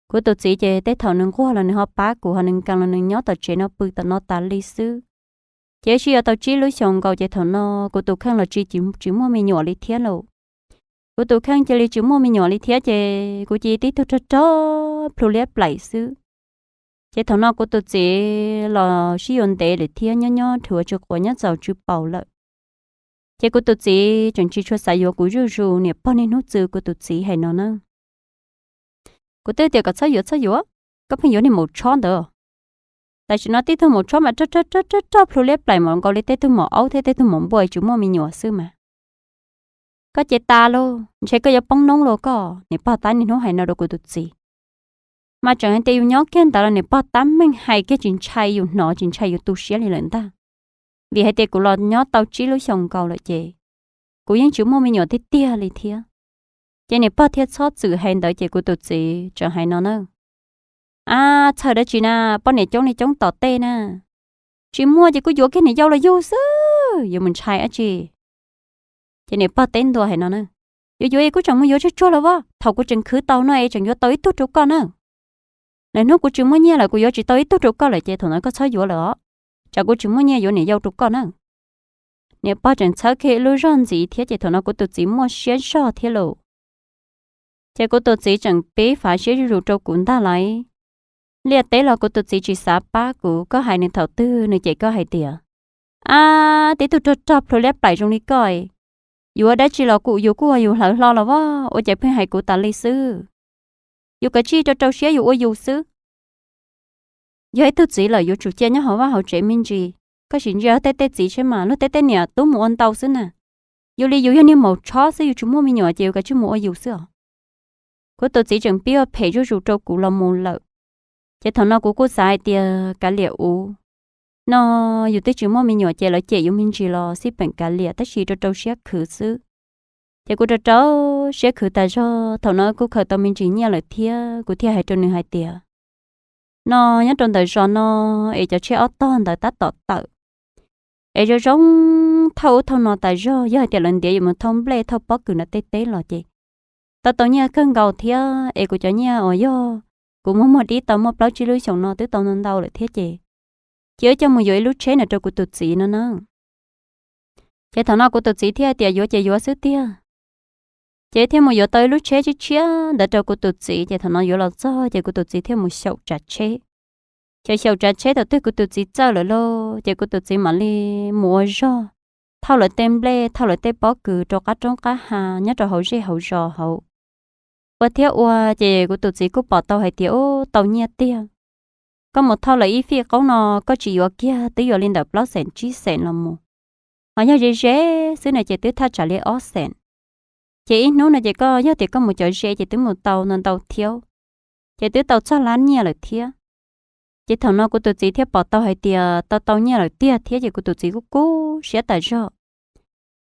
Kuv tus txiv ces tej thaum nws nquag los nws ho pab kuv, ho nws nkees los nws nyob tom tsev no pw tom no tas li xwb. Ces wb sib yuav tau tsib lub xyoos nkaus ces thaum no kuv tus kheej los tsis, tsis muaj me nyuam li thiab lauj. Kuv tus kheej cia li tsis muaj me nyuam li thiab ces kuv cia li tib tug rog rog plhu liab plaim xwb. Ces thaum no kuv tus txiv los sib yuav ntev lawm thiab nyob nyob dhuav tsw quav nyob txaus tsw paus lawm. Ces kuv tus txiv tseem tsis tshua xav yuav kuv zuj zus, niam pog niaj hnub txwv kuv tus txiv hais no na. Kuv twb tias kom txhob yuav txhob yuav, koj pheej yuav niag maum tshob ntawd. Tam sim no tib tug maum tshob mas rog rog rog rog plhu liab plaim mam nkaus li tej tug maum aub thiab tej tug maum npua tsis muaj me nyuam xwb mas. Koj ces tas lauj, ntshe koj yuav poob noob lauj koj, niam pog tab niaj hnub hais no rau kuv tus txiv. Mas tseem hais tias yus nyob kiag ntawd los niam pog tab meeg hais kiag tsis ntshai yus hnov tsis ntshai yus tu siab li lawm ntag. Vim hais tias kuv los nyob tau tsib lub xyoos nkaus lawm ces kuv yeej tsis muaj me nyuam tiag tiag li thiab. Ces niam pog thiaj txhob txwm hais ntawd ces kuv tus txiv tseem hais no na. Ab, txhawj dab tsi na, poj niam coob li coob tom tej na. Tsis muaj ces kuj yuav kiag niam yau los yug xwb. yuav mus ntshai dab tsi? Ces niam pog teb ntua hais no na, yuav yuav es kuv tseem mus yuav tsuag tsuag los as, thaum kuv tseem khwv tau no es tseem yuav tau ib tug rau koj na. Lwm hnub kuv tsis muaj nyiaj lawm kuv yuav tsis tau ib tug rau koj lawm ces thaum ntawd koj txhob yuav lawm os, tsam kuv tsis muaj nyiaj yuav niam yau rau koj na. Niam pog tseem txhawb kiag ib lub zog ntxiv thiab ces thaum no kuv tus txiv muaj siab zog thiab lauj. Ces kuv tus txiv tseem pib fav siab zuj zus rau kuv ntag lauj. Liaj teb los kuv tus txiv tsis xav pab kuv, koj hais nws thaum twg nws cem koj hais tias, ab, tib tug rog rog plhu liab plaim zoo li koj, yuav dab tsi los kuj yus kuj ua yus hlawv hlo los as, ua cas pheej hais kuv tas li xwb. Yus kav tsij rau rau siab yus ua yus xwb. Yog ib tug txiv lawm yuav tsum cia nyob hauv vaj hauv tsev me ntsis, koj sim ntsia tej tej txiv seb mas luag tej tej niam tub mus ua ntau xwb na. Yus li yus yog niag maum tshob xwb, yus tsis muaj me nyuam ces yus kav tsij mus ua yus xwb os. Kuv tus txiv tseem pib ua phem zuj zus rau kuv los mus lawm. Ces thaum no kuv kuj xav hais tias kav liam ua no, yus twb tsis muaj me nyuam ces lawv cem yus me ntsis los xij peem kav liam, tab sis rau rau siab khwv xwb. Ces kuv rau rau siab khwv tas zog, thaum no kuj khaws tau me ntsis nyiaj lawm thiab, kuv thiaj hais rau nws hais tias, no nyob rau ntawm zos no es cov tsheb ob tog ntawd tab tom tawm es zoo zoo thauj ub thauj no tas zog, yog hais tias lawv ntiav yuav mus thauj nplej thauj pob kws nram tej teb los ces tau tau nyiaj kawg nkaus thiab, es kuv cov nyiaj uas yog kuv muag muag dib tau muaj plaub tsib lub xyoos no twb tau ntau ntau lawm thiab ces cia wb coj mus yuav ib lub tsheb ntawm rau kuv tus txiv no na. Ces thaum no kuv tus txiv thiaj tias yuav ces yuav xwb tiag. Ces thiaj mus yuav tau ib lub tsheb tshiab tshiab ntawd rau kuv tus txiv, ces thaum no yuav los txog ces kuv tus txiv thiaj mus xyaum tsav tsheb. Ces xyaum tsav tsheb thaum twg kuv tus txiv txawj lawm lauj, ces kuv tus txiv mam li mus ua zog, thauj lawv tej nplej thauj lawv tej pob kws rau qab roob qab ha nyob rau hauv zej hauv zos hauv. Ua thiab ua ces kuv tus txiv kuj pom tau hais tias, ub, tau nyiaj tiag. Koj mus thauj lawv ib fij qaub no, koj tsis yuav kiag twb yuav li ntawm plaub xeem tsib xeem los mus. Ho yog ze ze xwb no ces twb thaj tsam li ob xeem. Ces ib hnub no ces koj yog tias koj mus cov ze ces twb mus tau ntau ntau thiab, ces twb tau txog lab nyiaj lawm thiab. Ces thaum no kuv tus txiv thiaj pom tau hais tias tau tau nyiaj lawm tiag thiab ces kuv tus txiv kuj kub siab tas zog.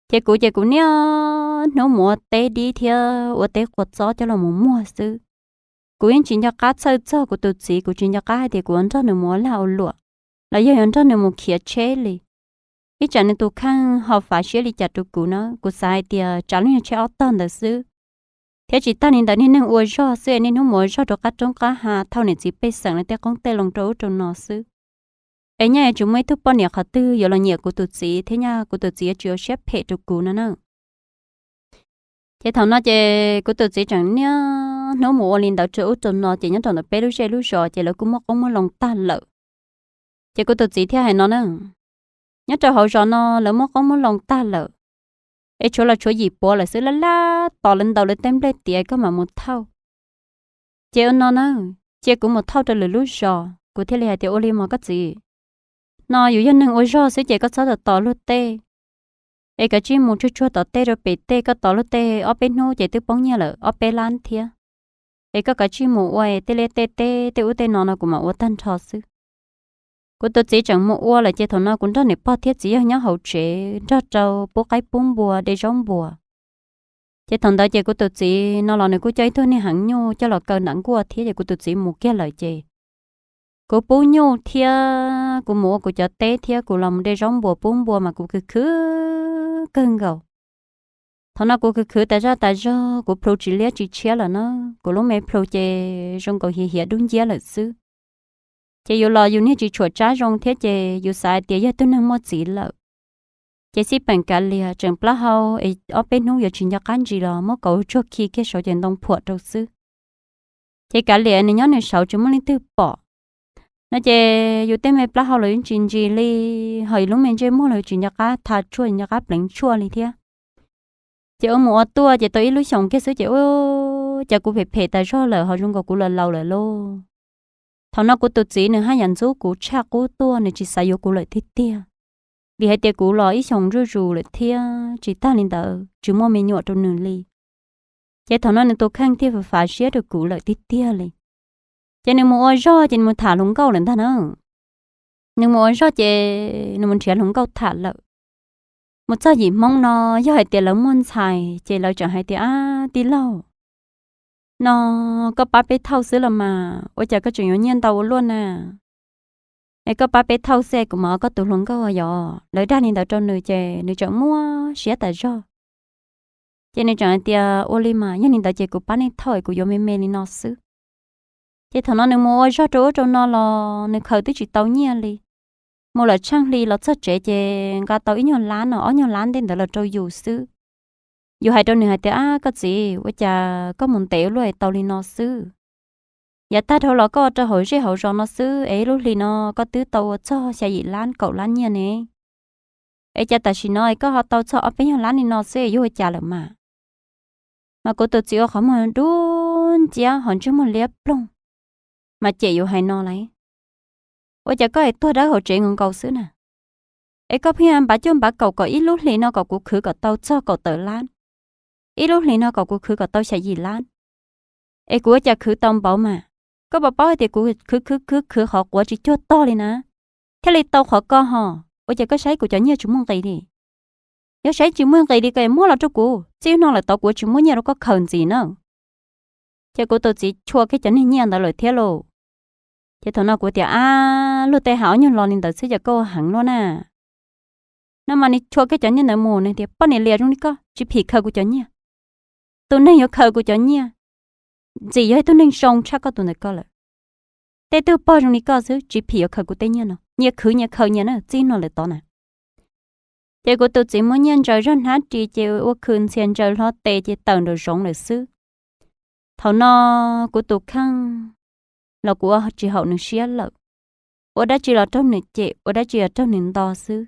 Ces kuv ces kuv niaj hnub mus ua teb dib thiab ua teb qua txob coj los mus muag xwb. Kuv yeej tsis nco qab txhawj txog kuv tus txiv, kuv tsis nco qab hais tias kuv yuav nrog nws mus ua lag ua luam, los yog yuav nrog nws mus khiav tsheb li. Ib tsam nws tus kheej ho fav siab li cas rau kuv na, kuv xav hais tias tsam lub nyuag tsheb ob tog ntawd xwb. Thiab tsis tag li ntawd niag neeg ua zog xwb es niaj hnub mus ua zog rau qab roob qab ha thauj niam txiv pej xeem lawv tej qoob tej loo rau ub rau no xwb. Es nyaj yuav tsis muaj ib tug poj niam qhov twg yuav los nyiam kuv tus txiv thiab nyaj kuv tus txiv yuav tsis ua siab phem rau kuv no na. Ces thaum no ces kuv tus txiv tseem niaj hnub mus ua li ntawd rau ub rau no ces nyob rau ntawm peb lub zej lub zos ces lawv kuj muaj qoob muaj loo tag lawm. Ces kuv tus txiv thiaj hais no na, nyob rau hauv zos no lawv muaj qoob muaj loo tag lawm, es tshuav los tshuav yim puav lawm xwb, laj laj tos lawv ntaus lawv tej nplej tiav koj mam mus thauj. Ces ua no na, cia kuv mus thauj rau lwm lub zos. Kuv thiaj li hais tias ua li mas koj txiv, no yus yog neeg ua zog xwb ces koj txhob tos tos luag tej, es kav tsij mus tsuag tsuag tom tej rau pem tej, koj tos luag tej ob peb hnub ces twb poob nyiaj lawm ob peb lab thiab. Es koj kav tsij mus ua es tej liaj tej teb tej ub tej no no kuv mam ua tag nrho xwb. Kuv tus txiv tseem mus ua lawm ces thaum no kuv nrog niam pog thiab txiv yawg nyob hauv tsev nrog rau pub qaib pub npua de zaub npua. Ces thaum ntawd ces kuv tus txiv no los nws kuj coj ib tug niag heev nyuj coj los kaw nram nkuaj thiab ces kuv tus txiv mus kiag lawm ces kuv pub nyuj thiab kuv mus ua kuv cov teb thiab kuv los mus de zaub npua pub npua mas kuv khwv khwv kawg nkaus. Thaum no kuv khwv khwv tas zaj tas zog, kuv plhu tsis liab tsis tshiab lawm na, kuv lub me plhu ces zoo nkaus hiav hiav dub nciab lawm xwb. Ces yus los yus niag tsis tshuam tsab zoo thiab ces yus xav hais tias yog tug neeg muaj txiv lawm. Ces xij peem kav liam tseem plaub hau es ob peb hnub yuav tsis nco qab ntsis los muab kauv tsuag khi kiag saud ces ntoo phuam rau xwb. Ces kav liam nws nyob nws saud tsis muaj leej twg pom. No ces yus tej me plaub hau los yeej tsis ntsis li, ho yus lub me ntsej muag los tsis nco qab tha tshuaj nco qab pleev tshuaj li thiab. Ces ua mus ua tuaj ces tau ib lub xyoos kiag xwb ces ua cas kuv phem phem tas zog lawm ho zoo nkaus kuv laus laus lawm lauj. Thaum no kuv tus txiv nws haj yam ntxub kuv tshaj qub tuaj, nws tsis xav yuav kuv lawm tiag tiag. Vim hais tias kuv los ib xyoos zuj zus lawm thiab tsis tag li ntawd tsis muaj me nyuam rau nws li. Ces thaum no nws tus kheej thiaj fav siab rau kuv lawm tiag tiag li. Ces nws mus ua zog ces nws mus tham hluas nkauj lawm ntag na. Nws mus ua zog ces nws mus nrhiav hluas nkauj tham lawm. Mus txog yim Hmoob no, yog hais tias lawv muaj ntxhais ces lawv tseem hais tias, ab tij laug, no koj pab peb thauj xwb los mas ua cas koj tseem yuav nyiaj ntau ua luaj na? Es koj pab peb thauj xwb, kuv mam ua koj tus hluas nkauj yom. Lawv dag li ntawd rau nws ces nws tseem muaj siab tas zog. Ces nws tseem hais tias, ua li mas yog li ntawd ces kuv pab nej thauj es kuv yuav me me li no xwb. Ces thaum no nws mus ua zog rau ub rau no los nws khaws twb tsis tau nyiaj li. Mus lawm tsheej hli los txog tsev ces nqa tau ib nyuag lab no ob nyuag lab ntej ntawd los rau yus xwb. Yus hais rau nws hais tias, ab koj txiv, ua cas koj mus ntev ua luaj es tau li no xwb? Yav tag dhau los koj ua rau hauv zej hauv zos no xwb es ib lub hlis no koj twb tau ua txog xya yim lab kaum lab nyiaj ne. Es cas tam sim no es koj ho tau txog ob peb nyuag lab li no xwb es yuav ua cas lawm mas? Mas kuv tus txiv ua qhov muag dub nciab ho ntsej muag liab ploog, mas cem yus hais no lauj, ua cas koj es tuag dawb hauv tsev nkaus nkaus xwb na? Es koj pheej npav cuaj npav kaum kom ib lub hlis no kom kuv khwv kom tau txog kaum tawm lab, ib lub hlis no kom kuv khwv kom tau xya yim lab, es kuv ua cas khwv tau npaum mas? Koj puas paub hais tias kuv khwv khwv khwv khwv qhov quav tsis cuag tog li na, thiaj li tau qhov ko ho. Ua cas koj saib kuv cov nyiaj tsis muaj nqis li? Yog saib tsis muaj nqis li koj muab los rau kuv, txij no lawm tod kuv tsis muab nyiaj rau koj khaws ntxiv na. Ces kuv tus txiv chua kiag cov niag nyiaj ntawd lawm thiab lauj. Ces thaum no kuv tias, ab, luag tej hais ob nyuag lo li ntawd xwb cas koj ua heev luaj na. No mas nws chua kiag cov nyiaj ntawd mus, nws tias, poj niam liam zoo li koj tsis phim khaws kuv cov nyiaj. Tus neeg yuav khaws kuv cov nyiaj ntxim yog ib tug neeg zoo tshaj koj tus ntawm ko lawm. Tej tug pog zoo li koj xwb tsis phim yuav khaws kuv tej nyiaj no, nyias khwv nyias khaws nyias na, txij no lawm tod na. Ces kuv tus txiv muab nyiaj ntsaws zog hnab ris ces ua khw ntxhias ntsaws hlo tes ces tawm nraum zoov lawm xwb. Thaum no kuv tus kheej los kuv ua tsis haum nws siab lawm, ua dab tsi los raug nws cem, ua dab tsi los raug nws nto xwb.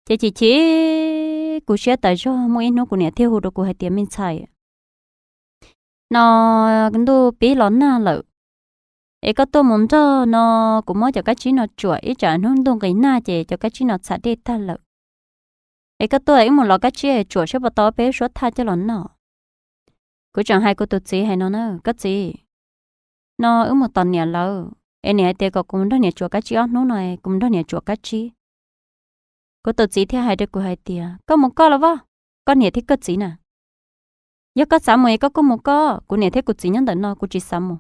Ces chim chim kuv siab tas zog, muaj ib hnub kuv niam thiaj hu rau kuv hais tias, me ntxhais, no ntuj pib los nag lawm, es koj tuaj mus nrog no, kuv muab cov kab tsib no tsuam, ib tsam hnub ntuj nqis nag ces cov kab tsib no txham dej tag lawm. Es koj tuaj wb mus lov kab tsib tsuam saib puas tau peb suab thaj coj los noj. Kuv tseem hais kuv tus txiv hais no na, koj txiv, no wb mus tos niam lawm es niam hais tias kom kuv mus nrog niam tsuam kab tsib ob hnub no, kuv mus nrog niam tsuam kab tsib. Kuv tus txiv thiaj hais rau kuv hais tias, koj mus koj los as, koj niam thiab koj txiv na. Yog koj xav mus es koj kuj mus koj, kuv niam thiab kuv txiv nyob ntawm no kuv tsis xav mus.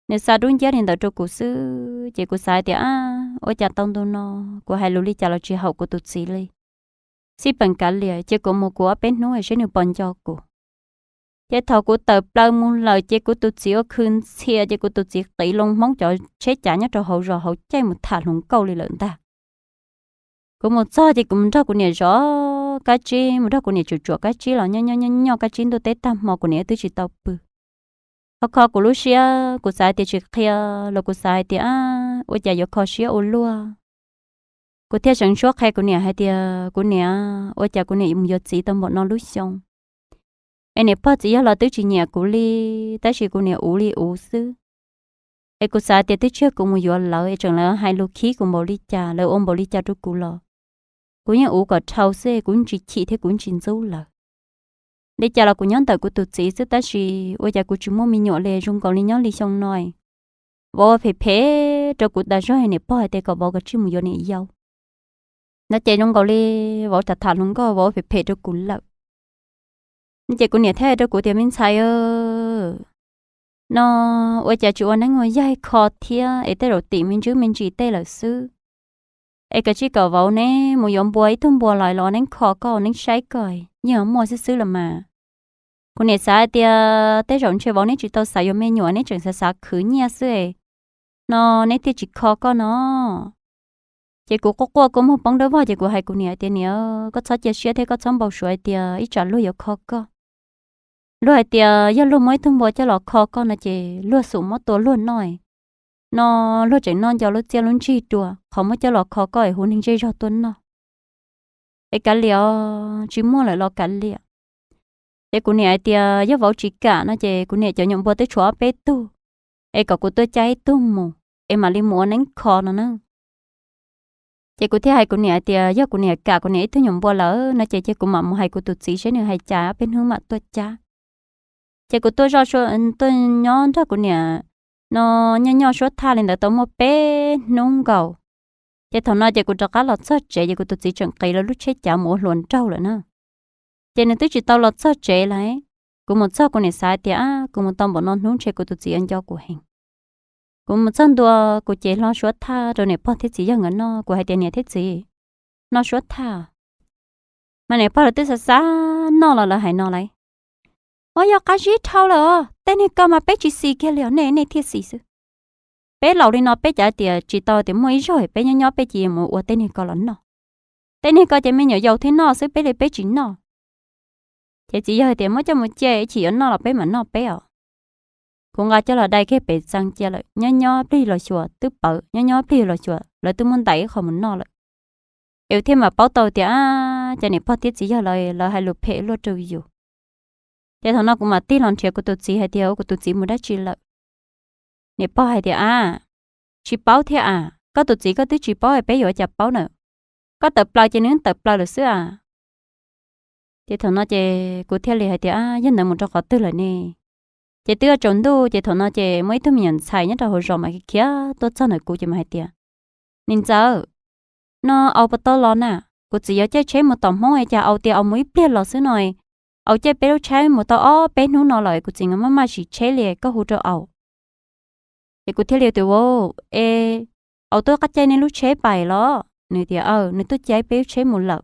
Nws xa dub nciab li ntawd rau kuv xwb ces kuv xav hais tias, ab, ua cas tau ntu no kuv hais lus li cas los tsis haum kuv tus txiv li. Xij peem kav liam ces kuv mus kuv ob peb hnub es seb nws puas nco kuv. Ces thaum kuv tawm plaws mus lawm ces kuv tus txiv ua khw ntxhias ces kuv tus txiv qiv loo Hmoob cov tsheb cav nyob rau hauv zos hauv caij mus tham hluas nkauj li lawm ntag. Kuv mus txog ces kuv mus nrog kuv niam zov kab tsib, mus nrog kuv niam tsuam tsuam kab tsib los nyob nyob nyob nyob kab tsib ntuj teb tag hmo kuv niam twb tsis tau pw. Kho kho kuv lub siab, kuv xav hais tias tsis qhia los kuv xav hais tias, ab, ua cas yuav kho siab ua luaj. Kuv thiaj seev suab qhia kuv niam hais tias, kuv niam, ua cas kuv niam mus yuav txiv tau npaum no lub xyoo, es niam pog txiv yawg los twb tsis nyiam kuv li, tab sis kuv niam uv li uv xwb. Es kuv xav tias twb tsis yog kuv mus yuav lawv es tseem lawv hais lus khib kuv npaum li cas, lawv ua npaum li cas rau kuv los kuv yeej uv kom dhau xwb, kuv tsis chim thiab kuv tsis ntxub lawv. Li cas los kuv nyob ntawm kuv tus txiv xwb tab sis ua cas kuv tsis muaj me nyuam li, zoo nkaus li nyob li xyoo no vauv ua phem phem rau kuv tas zog, niam pog hais tias kom vauv kav tsij mus yuav niam yau. No ces zoo nkaus li vauv tham tham hluas nkauj, vauv ua phem phem rau kuv lawm. Ces kuv niam thiaj hais rau kuv tias, me ntxhais, no ua cas tsis ua neeb ua yaig kho thiab es tej zaum tim me ntsis me ntsis tej lawm xwb. Es kav tsij kom vauv neb mus yuav npua ib tug npua los los ua neeb kho koj, ua neeb saib koj, yeej muaj xwb xwb los mas. Kuv niam xav hais tias tej zaum ntshe vauv neb tsis tau xav yuav me nyuam, neb tseem xav xav khwv nyiaj xwb, no neb thiaj tsis kho koj no. Ces kuv quaj quaj kua muag poob dawb vog ces kuv hais kuv niam tias, niam, koj txhob cia siab thiab koj txhob npau suav hais tias ib tsam luag yuav kho koj. Luag hais tias yog luag muab ib tug npua coj los kho koj no ces luag xum muab tua luag noj, no luag tseem noj nco lub txiaj lub ntsig dua qhov muab coj los kho koj es hu neeg zej zog tuaj noj. Es kav liam, tsis muaj lawm los kav liam. Ces kuv niam hais tias yog vauv tsis kam no ces kuv niam cov nyuam npua twb tshuav ob peb tug, es kom kuv tuaj cab ib tug mus es mam li mus ua neeb kho no na. Ces kuv thiaj hais kuv niam hais tias yog kuv niam kam kuv niam ib tug nyuam npua lawm no ces cia kuv mam mus hais kuv tus txiv seb nws hais cas ob peb hnub mam tuaj cab. Ces kuv tuaj zoj, tuaj nyob nrog kuv niam no nyob nyob suab thaj li ntawd tau muaj peb hnub nkaus. Ces thaum no ces kuv rov qab los txog tsev ces kuv tus txiv tseem qiv lawv lub tsheb cav mus ua hluas nraug lawm na. Ces nws twb tsis tau los txog tsev lawm. Kuv mus txog kuv niam xav tias, kuv mus tau npaum no hnub ntshe kuv tus txiv yuav nco kuv heev. Kuv mus txog ntua kuv ces hlo suab thaj rau niam pog thiab txiv yawg nkawd noj. Kuv hais tias, niam thiab txiv, noj suab thaj. Mas niam pog lawv twb xav xav noj los lawv hais no lauj, ua yog qab zib dhau lawm os, tej niag ko mas peb tsis xis kiag li os, nej nej thiaj xis xwb. Peb laus li no peb cav tias tsis tau tias muaj ib zaug peb nyob nyob peb cia mus ua tej niag ko los noj. Tej niag ko ces me nyuam yaus thiaj noj xwb, peb li peb tsis noj. Ces txiv yawg tias, muab coj mus cia, ib chim yuav noj los peb mam noj peb os. Kuv nqa coj los dai kiag pem txee cia lawm, nyob nyob plig los xyuas twb pawv, nyob nyob plig los xyuas lawv twb muab ntais ib qho mus noj lawm. Es yus thiaj mam paub tau tias, a, cas niam pog thiab txiv yawg lawv, lawv hais lus phem luaj rau yus. Ces thaum no kuv mam tig los nrhiav kuv tus txiv hais tias, ua kuv tus txiv mus dab tsi lawm? Niam pog hais tias, a, tsis paub thiab a, koj tus txiv koj twb tsis paub es peb yuav ua cas paub na. Koj tawm plaws ces nws tawm plaws lawm xwb a. Ces thaum no ces kuv thiaj li hais tias, yog ntawd mus rau qhov twg lawm ne? Ces twb yuav tsaus ntuj, ces thaum no ces muaj ib tug me nyuam ntxhais nyob rau hauv zos mas khiav tuaj txog ntawm kuv ces mas hais tias, niam ntxawm, no Au puas tau los na? Kuv txiv yuav caij tsheb mus tom Hmoob es cas Au tias Au mus ib pliag los xwb no, Au caij peb lub tsheb mus tau ob peb hnub no lawm, kuv txiv nkawd maj maj siv tsheb li, koj hu rau Au. Ces kuv thiaj li tias, a, es Au tuaj caij nej lub tsheb pais los? Nws tias, aw, nws tuaj caij peb lub tsheb mus lawm.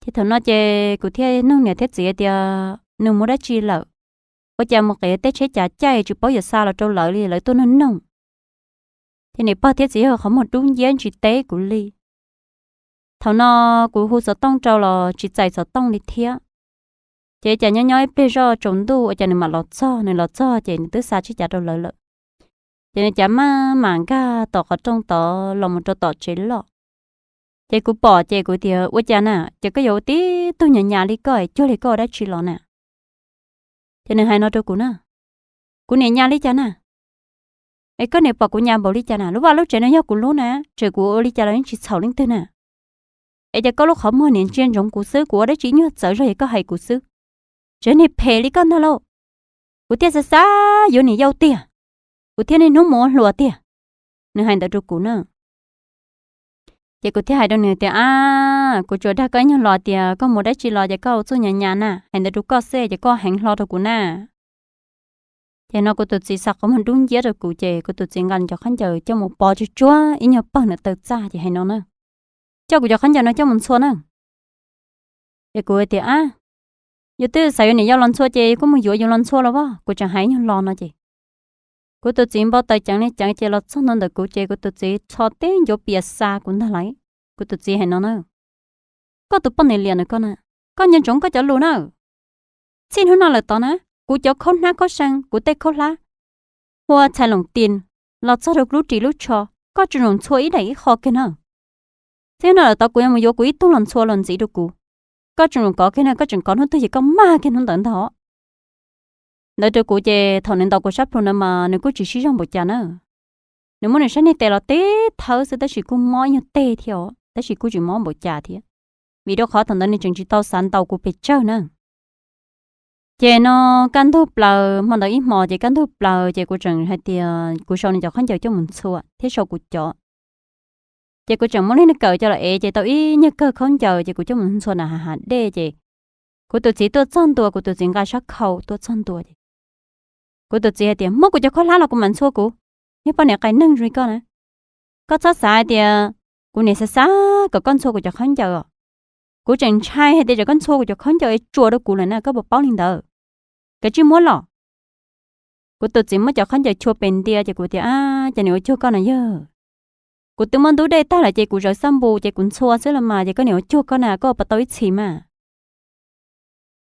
Ces thaum no ces kuv thiaj nug niam thiab txiv tias, nws mus dab tsi lawm? Ua cas mus qiv tej tsheb cav caij tsis paub yuav xa los rau lawv li, lawv tuaj noog noog. Ces niam pog thiab txiv yawg qhov muag dub nciab tsis teb kuv li. Thaum no kuv hu xov tooj rau los tsis txais xov tooj li thiab. Ces cas nyob nyob ib pliag zoj tsaus ntuj ua cas nws mam los txog, nws los txog ces nws twb xa tsheb cav rau lawv lawm. Ces nws cav maj mam nkag tom qhov rooj tod los mus rau tom tsev loj. Ces kuv pom ces kuv tias, ua cas na, ces koj yuav ua tib tug nyas nyas li koj es cuag li koj ua dab tsi los na? Ces nws hais no rau kuv na, kuv niam nyas li cas na? Es koj niam pom kuv nyas npaum li cas na? Lub vaj lub tsev no yog kuv lub na, tseem kuv ua li cas los yeej tsis txhaum leej twg na. Es ces koj lub qhov muag niam ntsia ntsoov kuv xwb, kuv ua dab tsi nyuag txawv zog es koj hais kuv xwb. Tsev niag phem li koj ntag lauj. Kuv thiaj xav xav yuav niam yau tiag, kuv thiaj niaj hnub mus ua hluas tiag. Nws hais ntawd rau kuv na. Ces kuv thiaj hais rau nws tias, a, kuv tsuas dag koj ib nyuag los tias koj mus dab tsi los ces koj ua txuj nyas nyas na, hais ntawd rau koj xwb ces koj heev hlo rau kuv na. Ces no kuv tus txiv xa qhov muag dub nciab rau kuv ces kuv tus txiv nqa nws cov khaub ncaws coj mus pov tsuag tsuag ib nyuag pawg ntawm taw txaj ces hais no na, coj kuv cov khaub ncaws no coj mus ntxhua na. Ces kuv tias, a, yus twb xav yuav niam yau los ntxhua ces kuj mus yuav yus los ntxhua los as, kuv tseem hais ib nyuag los no ces kuv tus txiv npau taws ceev li ceev ces los txog ntua ntawm kuv ces kuv tus txiv txho teb ncuav pias xa kuv ntag lauj. Kuv tus txiv hais no na, koj tus poj niam liam ntawm koj na, koj nco ntsoov koj cov lus na. Txij hnub no lawm tod na, kuv cov khaub hnab khaub see, kuv tej khaub hlab hua txhais loos tis los txog rau lub ris lub tsho, koj tseem ntxhua ib daim ib qho kiag na. Txij hnub no lawm tod kuv yuav mus yuav kuv ib tug los ntxhua los ntxiv rau kuv. Koj tseem kov kiag na, koj tseem kov hnub twg ces koj mag kiag hnub ntawd ntag os. Ntawd rau kuv ces thaum nws ntaus kuv sab plhu ntawd mas nws kuj tsis sib zog npaum cas na. Nws muab nws sab niag tes los teb thawb xwb tab sis kuj mob ib nyuag teg thiab os, tab sis kuj tsis mob npaum cas thiab, vim rau qhov thaum ntawd nws tseem tsis tau xav ntaus kuv pes tsawg na. Ces no kaj ntug plaws, hmo ntawd ib hmos ces kaj ntug plaws ces kuv tseem hais tias kuv sau nws cov khaub ncaws coj mus ntxhua thiab sau kuv cov. Ces kuv tseem muab lub niag kawm coj los ev ces tau ib nyuag kawg khaub ncaws ces kuv coj mus ntxhua nram hav dej ces kuv tus txiv tuaj txog ntua, kuv tus txiv nqa sab khau tuaj txog ntua ces kuv tus txiv hais tias, muab kuv cov khaub hlab los kuv mam ntxhua kuv. Niag poj niam qai neeg zoo li koj na, koj txhob xav hais tias kuv niam xav xav kom koj ntxhua kuv cov khaub ncaws os. Kuv tseem ntshai hais tias tsam koj ntxhua kuv cov khaub ncaws es tsuas rau kuv lawm na, koj puas paub li ntawd? Kav tsij muab los. Kuv tus txiv muab cov khaub ncaws chua pes ntia ces kuv tias, a, ces niam ua cuag koj na yawg. Kuv twb muab ntub dej tag lawm ces kuv zawv xab npus ces kuv ntxhua xwb los mas ces koj niam ua cuag koj na, koj ua puas tau ib txhis mas.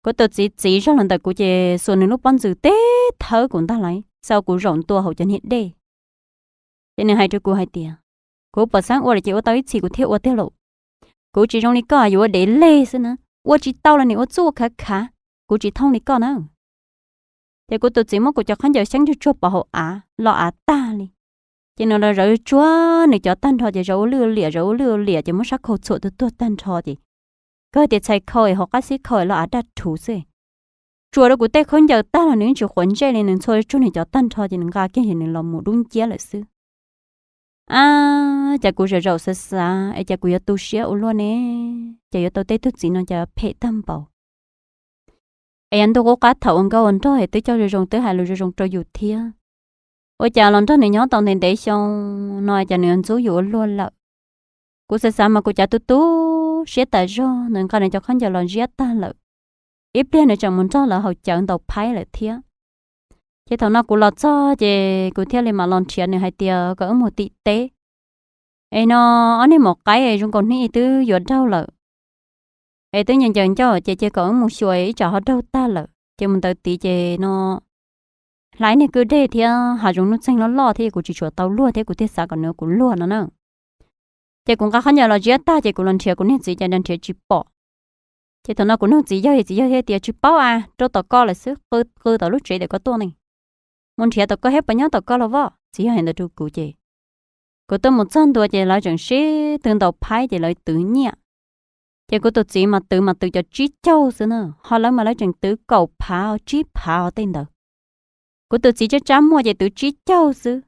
Kuv tus txiv txiv zog los ntawm kuv ces xuas nws lub pob ntxwg teb thawb kuv ntag lauj, xa kuv zaum ntua hauv cov niag dej. Ces nws hais rau kuv hais tias, kuv puas xeeb ua lawm ces ua tau ib txhis kuv thiaj ua tiag lauj. Kuv tsis zoo li koj yuav ua dev leg xwb na, ua tsis tau los nim ua txuj ua khav khav, kuv tsis thooj li koj na. Ces kuv tus txiv muab kuv cov khaub ncaws xyeeb tsuag tsuag pov hauv av los av tag li. Ces nws los zawv tsuag nws cov tag nrho ces zawv ua lwj ua liam zawv ua lwj ua liam ces muab sab khau txhuam tuag tuag tag nrho ces kawg tias txhais khau es hauv qab xib khau es los av daj rhuv xwb. Tsuas rau kuv tej khaub ncaws tag los nws yeej tsis quav ntsej li, nws ntxhua tsuag nws cov tag nrho ces nws nqa kiag ces nws los mus dub nciab lawm xwb. A, cas kuv zaum zaum xav xav es cas kuv yuav tu siab ua luaj ne, ces yuav tau tej tug txiv no cas phem tag npaum. Es yog ntuj qub qab thaum ua nkauj ua nraug es twb coj zoo zoo twb hais lus zoo zoo rau yus thiab. Ua cas los nrog nws nyob tau ntev ntev xyoo no cas nws ntxub yus ua luaj lawm. Kuv xav xav mas kuv cav tu tu siab tas zog, nws nqa nws cov khaub ncaws los ntsiab tag lawm. Ib pliag nws tseem mus nrog lawv haus cawv ntaus phaib lawm thiab. Ces thaum no kuv los txog ces kuv thiaj li mam los nrhiav nws hais tias kom wb mus tim teb. Es no ob niag maum qaib zoo nkaus hnub ib twb yuav daug lawm. Es twb ncaws ncaws ncauj ces cia kom wb mus xyuas ib tsam ho daug tag lawm ces mus ntawd tid ces no hlais niag kwj deg thiab hav zoov nuj txeeg loj loj thiab kuv tsis tshua tau luag thiab kuv thiaj xav kom nws ua kuv luag no na. Ces kuv nqa khaub ncaws los ntsiab tag ces kuv los nrhiav kuv niag txiv ces nrhiav tsis pom. Ces thaum no kuv nug txiv yawg, txiv yawg thiaj tias tsis paub a, rau tom koj lawm xwb, qw qw tom lub tsev tias koj tuaj ne, mus nrhiav tom koj thiab puas nyob tom koj los voj. Txiv yawg hais ntawd rau kuv ces kuv tuaj mus txog ntua ces lawv tseem sib tw ntaus phaib ces lawv twv nyiaj. Ces kuv tus txiv mas twv mas twv cov tsib caug xwb na, ho lawv mas lawv tseem twv kaum phav tsib phav tej ntawd. Kuv tus txiv tsab tsab muaj ces twv tsib caug xwb.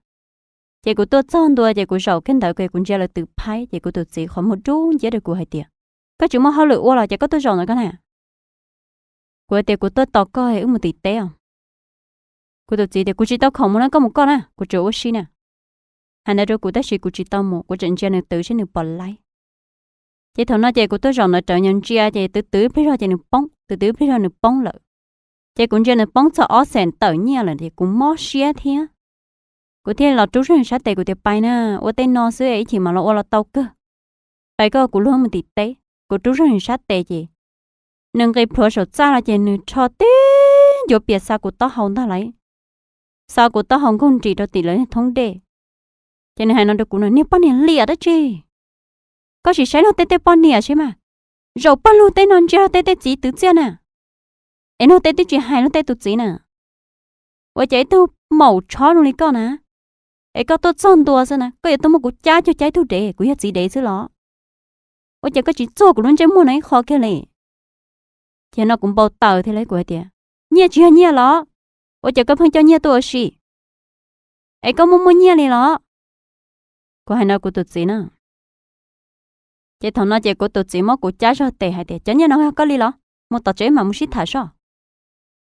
Ces kuv tuaj txog ntua ces kuv zaum kiag ntawd kuv ntsia lawv twv phaib ces kuv tus txiv qhov muag dub nciab rau kuv hais tias koj tsis muaj hauj lwm ua los ces koj tuaj zaum ntawd koj na. Kuv hais tias kuv tuaj tos koj wb mus tim teb os. Kuv tus txiv tias kuv tsis tau khoom mus na, koj mus koj na, kuv tsuas ua si na. Hais ntawd rau kuv tab sis kuv tsis tau mus, kuv tseem ntsia nws twv seb nws puas laib. Ces thaum no ces kuv tuaj zaum ntawd rawv nyob ntsia ces twv twv ib pliag zog ces nws poob, twv twv ib pliag zog nws poob lawm. Ces kuv ntsia nws poob txog ob xees tawm nyiaj lawm ces kuv mob siab thiab. Kuv thiaj los rub zog nws sab tes kuv tias pais na, ua tej no xwb ib chim mam los ua los tau kawg. Pais koj, kuv luag mus tim teb. Kuv rub zog nws sab tes ces nws nqis plhuav saum txaj los ces nws rho tib ncuav pias xa kuv taub hau ntag lauj, xa kuv taub hau nkaug nris rau tim lawv thoob dej. Ces nws hais no rau kuv no, niag poj niag liam dab tsi, koj sim saib luag tej tej poj niam seb mas, zaum pawg lug tej no ntsia luag tej tej txiv twv txiaj na, es luag tej twb tsis hais luag tej tus txiv na. Ua cas ib tug maum tshob zoo li koj na, es koj tuaj txog ntua xwb na koj yuav tuaj muab kuv cab cuag cab ib tug dev, kuv yog txiv dev xwb los? Ua cas koj tsis txuag kuv lub ntsej muag no ib qho kiag li? Ces no kuv npau taws thiab lauj, kuv hais tias nyiaj tsis yog nyiaj los? Ua cas koj pheej coj nyiaj tuaj ua si? Es koj muaj muaj nyiaj li los? Kuv hais no kuv tus txiv na. Ces thaum no ces kuv tus txiv muab kuv cab zog tes hais tias cov nyiaj no yog koj li los? Mus tom tsev mam mus sib tham soj.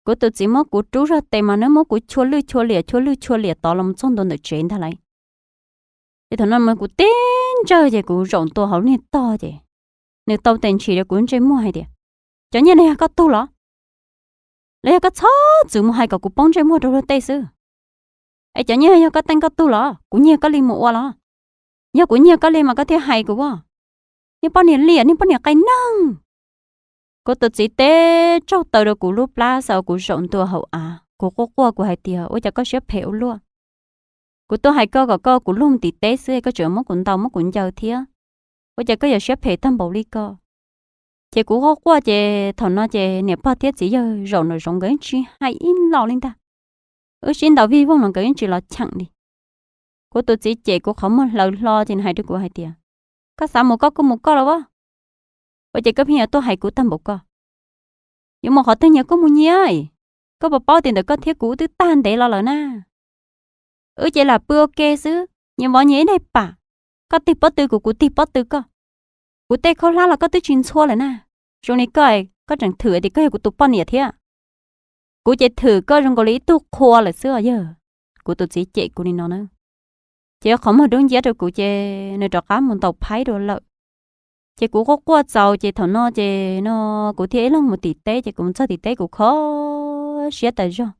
Kuv tus txiv muab kuv rub zog tes mas nws muab kuv chua lwj chua liam chua lwj chua liam tod los mus txog ntua ntawm tsev ntag lauj. Ces thaum no mas kuv tib ntsawg ces kuv zaum ntua hauv lub niag tog ces nws tau tes ntshis rau kuv ntsej muag hais tias cov nyiaj no yog koj tug los? Los yog koj txhob txwm mus hais kom kuv poob ntsej muag rau luag tej xwb? Es cov nyiaj yog koj teej koj tug los? Kuv nyiag koj li mus ua los? Yog kuv nyiag koj li mas koj thiaj hais kuv as. Niag poj niam liam, niag poj niam qai neeg. Kuv tus txiv teb tsaug taw rau kuv lub plab xav ua kuv zaum ntua hauv av, kuv quaj quaj kuv hais tias ua cas koj siab phem ua luaj. Kuv tuaj hais koj kom koj kuv luag mus tim teb xwb koj tseem muab kuv ntaus muab kuv ncaws thiab, ua cas koj yuav siab phem tag npaum li koj? Ces kuv quaj quaj ces thaum no ces niam pog thiab txiv yawg zaum nraum zoov nkawd yeej tsis hais ib los li ntag. Wb sib ntaus vij voog los nkawd yeej tsis los cheem li. Kuv tus txiv cem kuv qhov muag hlaws hlo ces nws hais rau kuv hais tias koj xav mus koj kuj mus koj los as. Ua cas koj pheej yuav tuaj hais kuv tag npaum koj? Yuav mus qhov twg nyias kuj mus nyias. Koj puas paub tias ntawm koj thiab kuv twb tag ntev los lawm na? Wb ces lam pw ua ke xwb, nyias vov nyias ib daim pam. Koj tig pob tw kuv, kuv tig pob tw koj. Kuv tej khaub hlab los koj twb tsis ntxhua lawm na. Zoo li koj, koj tseem thwm tias koj yog kuv tus poj niam thiab. Kuv ces thwm koj zoo nkaus li ib tug qhua lawm xwb os yawg. Kuv tus txiv cem kuv li no na. Ces qhov muag dub nciab rau kuv ces nws rov qab mus ntaus phaib dua lawm. Ces kuv quaj quaj txaus ces thaum no ces no kuv thiaj ib leeg mus tim teb ces kuv mus txog tim teb kuv kho siab tas zog.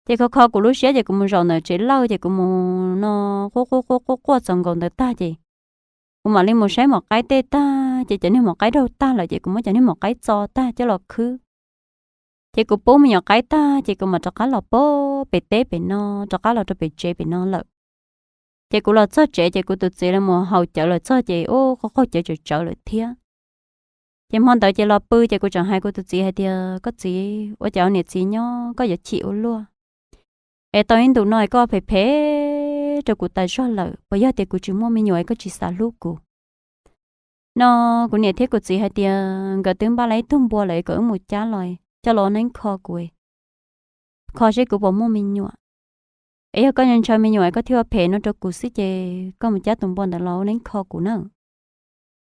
Ces kho kho kuv lub siab ces kuv mus zaum ntawm tsev lawj ces kuv mus no quaj quaj quaj quaj quaj txaus nkaus ntawd tag ces kuv mam li mus saib maum qaib tej tag ces cov niag maum qaib daug tag lawm ces kuv muab cov niag maum qaib txo tag coj los khwb. Ces kuv pub me nyuam qaib tag ces kuv mam rov qab los pem teb pem no, rov qab los rau pem tsev pem no lawm. Ces kuv los txog tsev ces kuv tus txiv los mus haus cawv lawm txog ces ua qaug qaug cawv tsawv tsawv lawm thiab. Ces hmo ntawd ces los pw ces kuv tseem hais kuv tus txiv hais tias koj txiv, ua cas niam txiv nyob koj yuav chim ua luaj? Es tau ib ntus no es koj phem phem rau kuv tas zog lawm, puas yog tias kuv tsis muaj me nyuam es koj tsis xav hlub kuv? No kuv niam thiab kuv txiv hais tias nkawd twb npaj lawm ib tug npua lawm es kom wb mus cab los coj los ua neeb kho kuv, kho seb kuv puas muaj me nyuam. Es yog koj ntshaw me nyuam es koj thiaj ua phem no rau kuv xwb ces koj mus cab tus npua ntawd los ua neeb kho kuv na.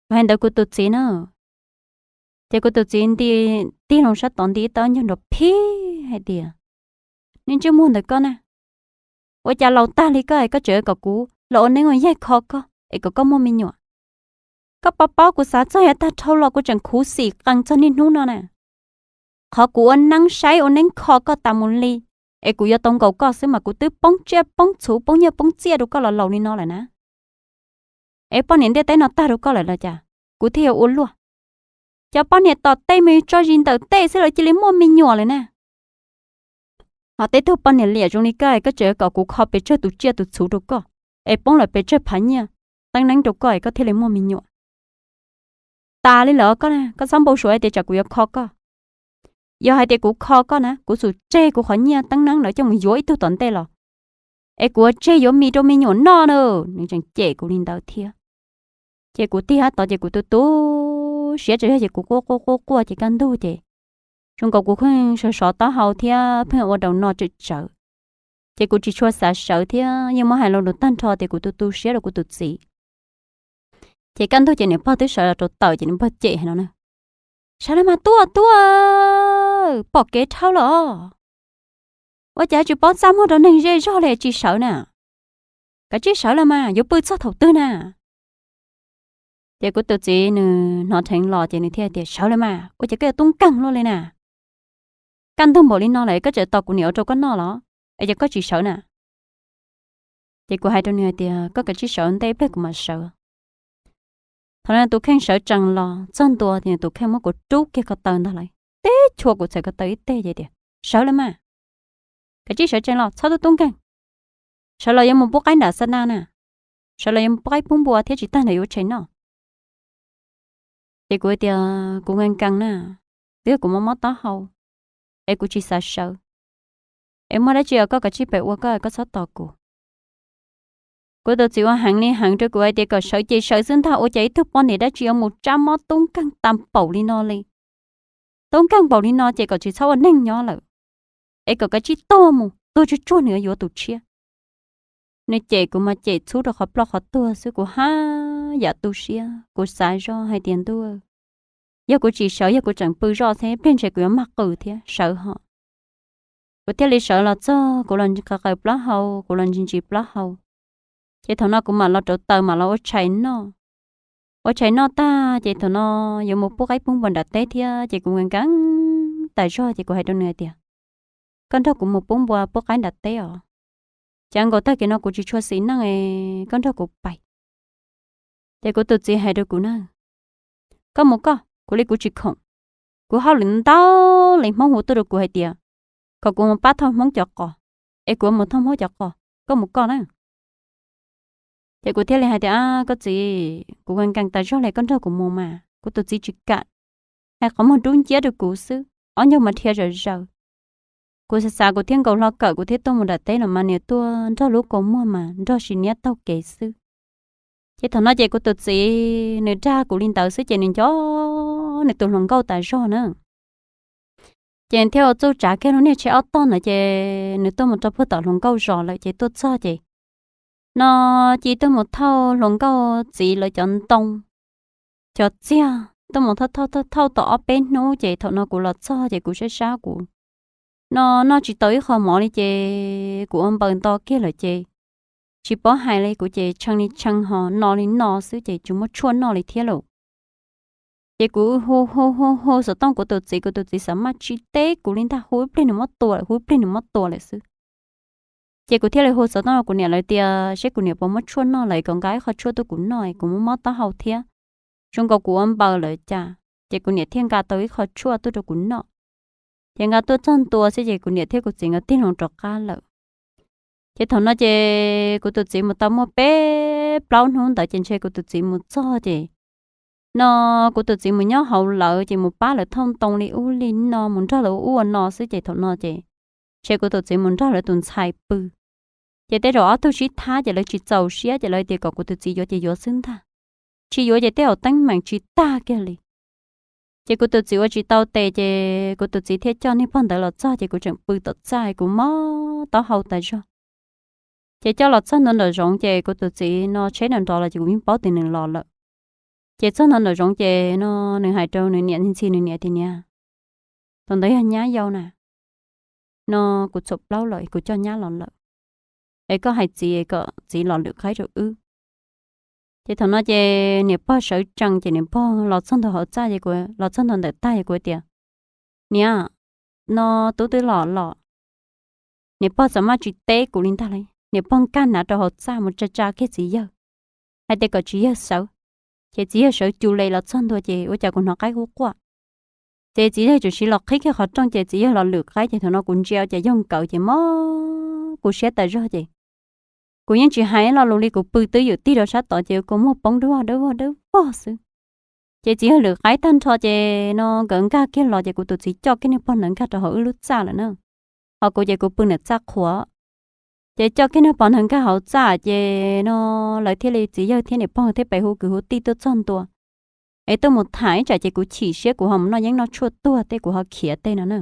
Kuv hais ntawd kuv tus txiv na. Ces kuv tus txiv nti, tig loo sab tod nti ib tawb ncauj nrov phib hais tias, niag ntsej muag ntawm koj na, Ua cas laus tag li koj es koj tseem kom kuv los ua neeb ua yaig kho koj es kom koj muaj me nyuam? Koj paub paub kuv xav txog yav tag dhau los kuv tseem khuv xim qees txog niaj hnub no na. Qhov kuv ua neeb saib ua neeb kho koj tas mus li, es kuv yuav tau nkaus koj xwb mas kuv twb poob tsiaj poob txhuv poob nyiaj poob txiaj rau koj los laus li no lawm na. Es poj niam ntiaj teb no tag rau koj lawm los cas kuv thiaj yuav ua luaj? Cov poj niam tom tej mas tso zis ntawm tej xwb lawv cia li muaj me nyuam lawm na. Ho tej tug poj niam liam zoo li koj, koj tseem kom kuv kho pes tsawg tus tsiaj tus txhuv rau koj, es poob lawm pes tsawg phav nyiaj teeb neeb rau koj es koj thiaj li muaj me nyuam. Tas li lawm koj, koj txhob npau suav hais tias tsam kuv yuav kho koj. Yog hais tias kuv kho koj na, kuv xum tseg kuv qhov nyiaj teeb neeb ntawd coj mus yuav ib tug tom ntej los, es kuv ua tseg yuav mis rau me nyuam noj na. Nws tseem cem kuv li ntawd thiab. Ces kuv tig hab tod ces kuv tu tu siab tsav zog ces kuv quaj quaj quaj quaj ces kaj ntug ces zoo nkaus kuv pheej sov sov taub hau thiab pheej ua rau no tsawm tsawv. Ces kuv tsis tshua xav sawv thiab yeej muab hais lo lus tag nrho tias kuv tu tu siab rau kuv tus txiv. Ces kaj ntug ces niam pog twb sawv los rau tawm ces niam pog cem hais no na: Sawv los mas tuaj tuaj, pom kev dhau los. Ua cas tsis paub txaj muag rau neeg zej zog li tsis sawv na? Kav tsij sawv los mas yuav pw txog thaum twg na? Ces kuv tus txiv nws hnov dheev los ces nws thiaj tias: Sawv los mas, ua cas koj yuav tub nkeeg luaj li na? Kaj ntug npaum li no lawm koj tseem tos kuv niam ua rau koj noj los? Es yog koj tsis sawv na? Ces kuv hais rau nws hais tias: Koj kav tsij sawv, ntej ib pliag kuv mam sawv. Thaum no tus kheej sawv tsees los txog ntua ces tus kheej muab kuv rub kiag ko taw ntag lauj, teb chua kuv txhais ko taw ib teg ces tias: Sawv los mas, kav tsij sawv tsees los txhob tub tub nkeeg. Sawv los yuav mus pub qaib nram xab naj na, sawv los yuav mus pub qaib pub npua thiab tsis tag ntawd yuav ua tshais noj. Ces kuv tias: Kuv nkees nkees na, twb yog kuv mob mob taub hau es kuv tsis xav sawv. Es muaj dab tsi os koj kav tsij pem ua koj, koj txhob tos kuv. Kuv tus txiv ua heev li heev rau kuv hais tias kom sawv ces sawv xwb ntag, ua cas ib tug poj niam dab tsi yuav mus tsab mob tub nkeeg tag npaum li no li. Tub nkeeg npaum li no ces kom tsis txhob ua neeg nyob lawm, es kom kav tsij tuag mus, tuag tsuag tsuag nws yuav tus tshiab. Nws cem kuv mas cem txhub rau qhov ploj qhov tuag xwb, kuv haj yam tu siab, kuv xav zoj hais tias ntuj, yog kuv tsis sawv, yog kuv tseem pw zoj xwb pliag ntshe kuv yuav mag qw thiab sawv ho. Kuv thiaj li sawv los txog, kuv los qaws plaub hau, kuv los ntsis ntsis plaub hau. Ces thaum no kuv mam los rauv taws mam los ua tshais noj. Ua tshais noj tag ces thaum no yuav mus pub qaib pub npua nram teb thiab ces kuv nkees nkees tas zog ces kuv hais rau nws hais tias: Koj nrog kuv mus pub npua pub qaib nram teb os. Ces nkaus tag kis no kuv tsis tshua xis neej, koj nrog kuv pais. Ces kuv tus txiv hais rau kuv na: Koj mus koj, kuv li kuv tsis khoom. Kuv hauj lwm ntau li, Hmoob hu tuaj rau kuv hais tias kom kuv mus pab thauj Hmoob cov qos, es kuv mus thauj Hmoob cov qos, koj mus koj na. Ces kuv thiaj li hais tias: Koj txiv, kuv nkees nkees tas zog li, koj nrog kuv mus mas. Kuv tus txiv tsis kam, hais qhov muag dub nciab rau kuv xwb, ob ncaug mas dhia zom zaws. Kuv xav xav kuv thiaj nkaus hlo kawm kuv thiaj tuaj mus nram teb los mas niam tuaj nrog lub kua muag mas nrog sim niab taug kev xwb. Ces thaum no ces kuv tus txiv nws dag kuv li ntawd xwb ces nws nco nws tus hluas nkauj tas zog na. Ces thiaj ua txuj tsav kiag lub niag tsheb ob tog ntawd ces nws tuaj mus rau puag tom hluas nkauj zos lawm ces tuaj txog ces no cia tuaj mus thauj hluas nkauj txiv lawv cov ntoo, cov txiag, tuaj mus thauj thauj thauj thauj tau ob peb hnub ces thaum no kuv los txog ces kuv saib sab kuv no noj tsis tau ib qho mov li ces kuv ua npaws nto kiag lawm ces tsis paub hais li, kuv ces tshee li tshee ho no li no xwb ces tsis muaj tshuaj noj li thiab lauj. Ces kuv hu hu hu hu xov tooj kuv tus txiv, kuv tus txiv xav maj tsis teb kuv li ntag, hu ib pliag nws muab tua lawm, hu ib pliag nws muab tua lawm xwb. Ces kuv thiaj li hu xov tooj rau kuv niam lawv tias seb kuv niam puas muab tshuaj noj lawm, kom nqa ib qho tshuaj tuaj kuv noj, kuv mob mob taub hau thiab, zoo nkaus kuv ua npaws lawm cas. Ces kuv niam thiaj nqa tau ib qho tshuaj tuaj rau kuv noj. Ces nqa tuaj txog ntua xwb ces kuv niam thiab kuv txiv nkawd tig loo rov qab lawm. Ces thaum no ces kuv tus txiv mus tau muaj peb plaub hnub ntawd ces ntshe kuv tus txiv mus txog ces no kuv tus txiv mus nyob hauv lawv ces mus pab lawv thauj ntoo li ub li no, mus nrog lawv ua ub ua no xwb ces thaum no ces ntshe kuv tus txiv mus nrog lawv tus ntxhais pw. Ces tej zaum ob tug sib thab ces lawv tsis txaus siab ces lawv tias kom kuv tus txiv yuav ces yuav xwb ntag, tsis yuav ces tej zaum teeb meem tsis tag kiag li. Ces kuv tus txiv ua tsis tau tes ces kuv tus txiv thiaj coj niag pog ntawd los txog ces kuv tseem pw tom txaj, kuv mob taub hau tas zog. Ces coj los txog ntua nraum zoov ces kuv tus txiv no tsheb nrov nrov los ces kuv yeej paub tias nws los lawm. Ces txog ntua nraum zoov ces no nws hais rau nws niam, ntxhi nws niam tias niam, tus ntawd yog nyab yau na, no kuv txhuam plaub lawm kuv coj nyab los lawm. es koj hais txiv kom txiv los lwm qaib rau wb. Ces thaum no ces niam pog sawv tsees ces niam pog los txog ntua hauv txaj, los txog ntua ntawm tag es kuv tias, Niam, no tub twb los los. Niam pog txawm maj tsis teb kuv li ntag li, niam pog nkag hnav rau hauv txaj mus tsa tsa kiag txiv yawg, hais tias kom txiv yawg sawv. Ces txiv yawg sawv cu le los txog ntua ces ua cas kuv hnov qaib quaj quaj. Ces txiv yawg tseem siv los qhib kiag qhov rooj ces txiv yawg los lwm qaib ces thaum no kuv ntsia ua cas yog nkawd ces mob kuv siab tas zog ces kuv yeej tsis hais lo lus li, kuv pw twb ywm tig rau sab tod ces kua muag poob dawb vog dawb vog dawb vog xwb. Ces txiv yawg lwm qaib tag nrho ces no nkawd nkag kiag los ces kuv tus txiv coj kiag niag pog ntawd nkag rau hauv wb lub txaj lawm na. Ho kuv ces kuv pw ntawm txaj qhuav. Ces coj kiag niag pog ntawd nkag hauv txaj ces no lawv thiaj li, txiv yawg thiab niam pog thiaj pem hu kwv hu tij tuaj txog ntua es tuaj mus tham ib tsam ces kuv chim siab kuv ho mus noj yeeb noj tshuaj tuag tej kuv ho khiav tej no na.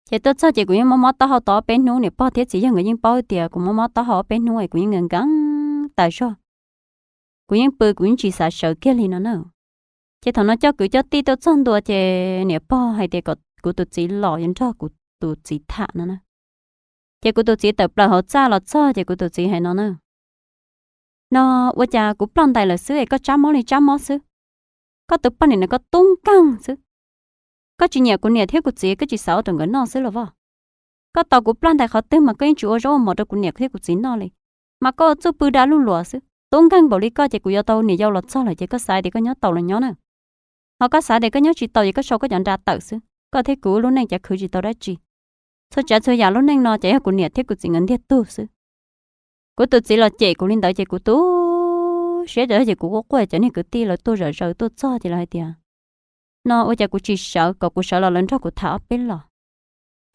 Ces tuaj txog ces kuv yeej mob mob taub hau tau ob peb hnub, niam pog thiab txiv yawg nkawd yeej paub tias kuv mob mob taub hau ob peb hnub es kuv yeej nkees nkees tas zog. Kuv yeej pw kuv yeej tsis xav sawv kiag li no na. Ces thaum no coj kwv coj tij tuaj txog ntua ces niam pog hais tias kom kuv tus txiv los yuav nrog kuv tus txiv tham no na. Ces kuv tus txiv tawm plaws hauv txaj los txog ces kuv tus txiv hais no na, No ua cas kuv ploj ntais lawm xwb es koj tsab mob li tsab mob xwb. Koj tus poj niam no koj tub nkeeg xwb. Koj tsis nyiam kuv niam thiab kuv txiv koj tsis xav ua rau nkawd noj xwb los voj. Koj tos kuv ploj ntais qhov twg mas koj yeej tsis ua zaub ua mov rau kuv niam thiab kuv txiv noj li. Mas koj ua txuj pw da luj luam xwb, tub nkeeg npaum li koj ces kuv yuav tau niam yau los txog lawm ces koj xav tias koj nyob tau los nyob na. Ho koj xav tias koj nyob tsis tau ces koj sau koj cov nra tawm xwb, koj thiab kuv lub neej cav khwv tsis tau dab tsi. Txhua tsav txhua yam lub neej no ces yog kuv niam thiab kuv txiv nkawd ntiag tug xwb. Kuv tus txiv los cem kuv li ntawd ces kuv tu siab ces kuv quaj quaj, cov niag kwv tij lawv tuaj zom zaws tuaj txog ces lawv hais tias, No ua cas kuv tsis sawv, kom kuv sawv los lawv nrog kuv tham ob peb los.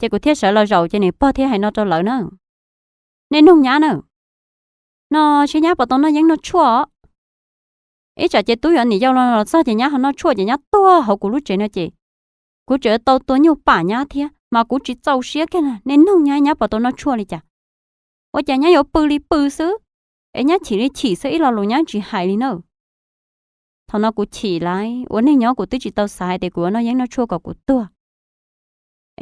Ces kuv thiaj sawv los zaum ces niam pog thiaj hais no rau lawv na, Nej nug nyab na, no seb nyab puas tau noj yeeb noj tshuaj. Ib tsam ces tub yuav niam yau los txog ces nyab ho noj tshuaj ces nyab tuag hauv kuv lub tsev no ces kuv tseem tau tua nyuj pam nyab thiab mas kuv tsis txaus siab kiag na. Nej nug nyab, nyab puas tau noj tshuaj li cas? Ua cas nyab yuav pw li pw xwb, es nyab chim li chim xwb, ib lo lus nyab tsis hais li na. Thaum no kuv chim lawm, ua neeg nyob kuv twb tsis tau xav hais tias kuv yuav noj yeeb noj tshuaj kom kuv tuag.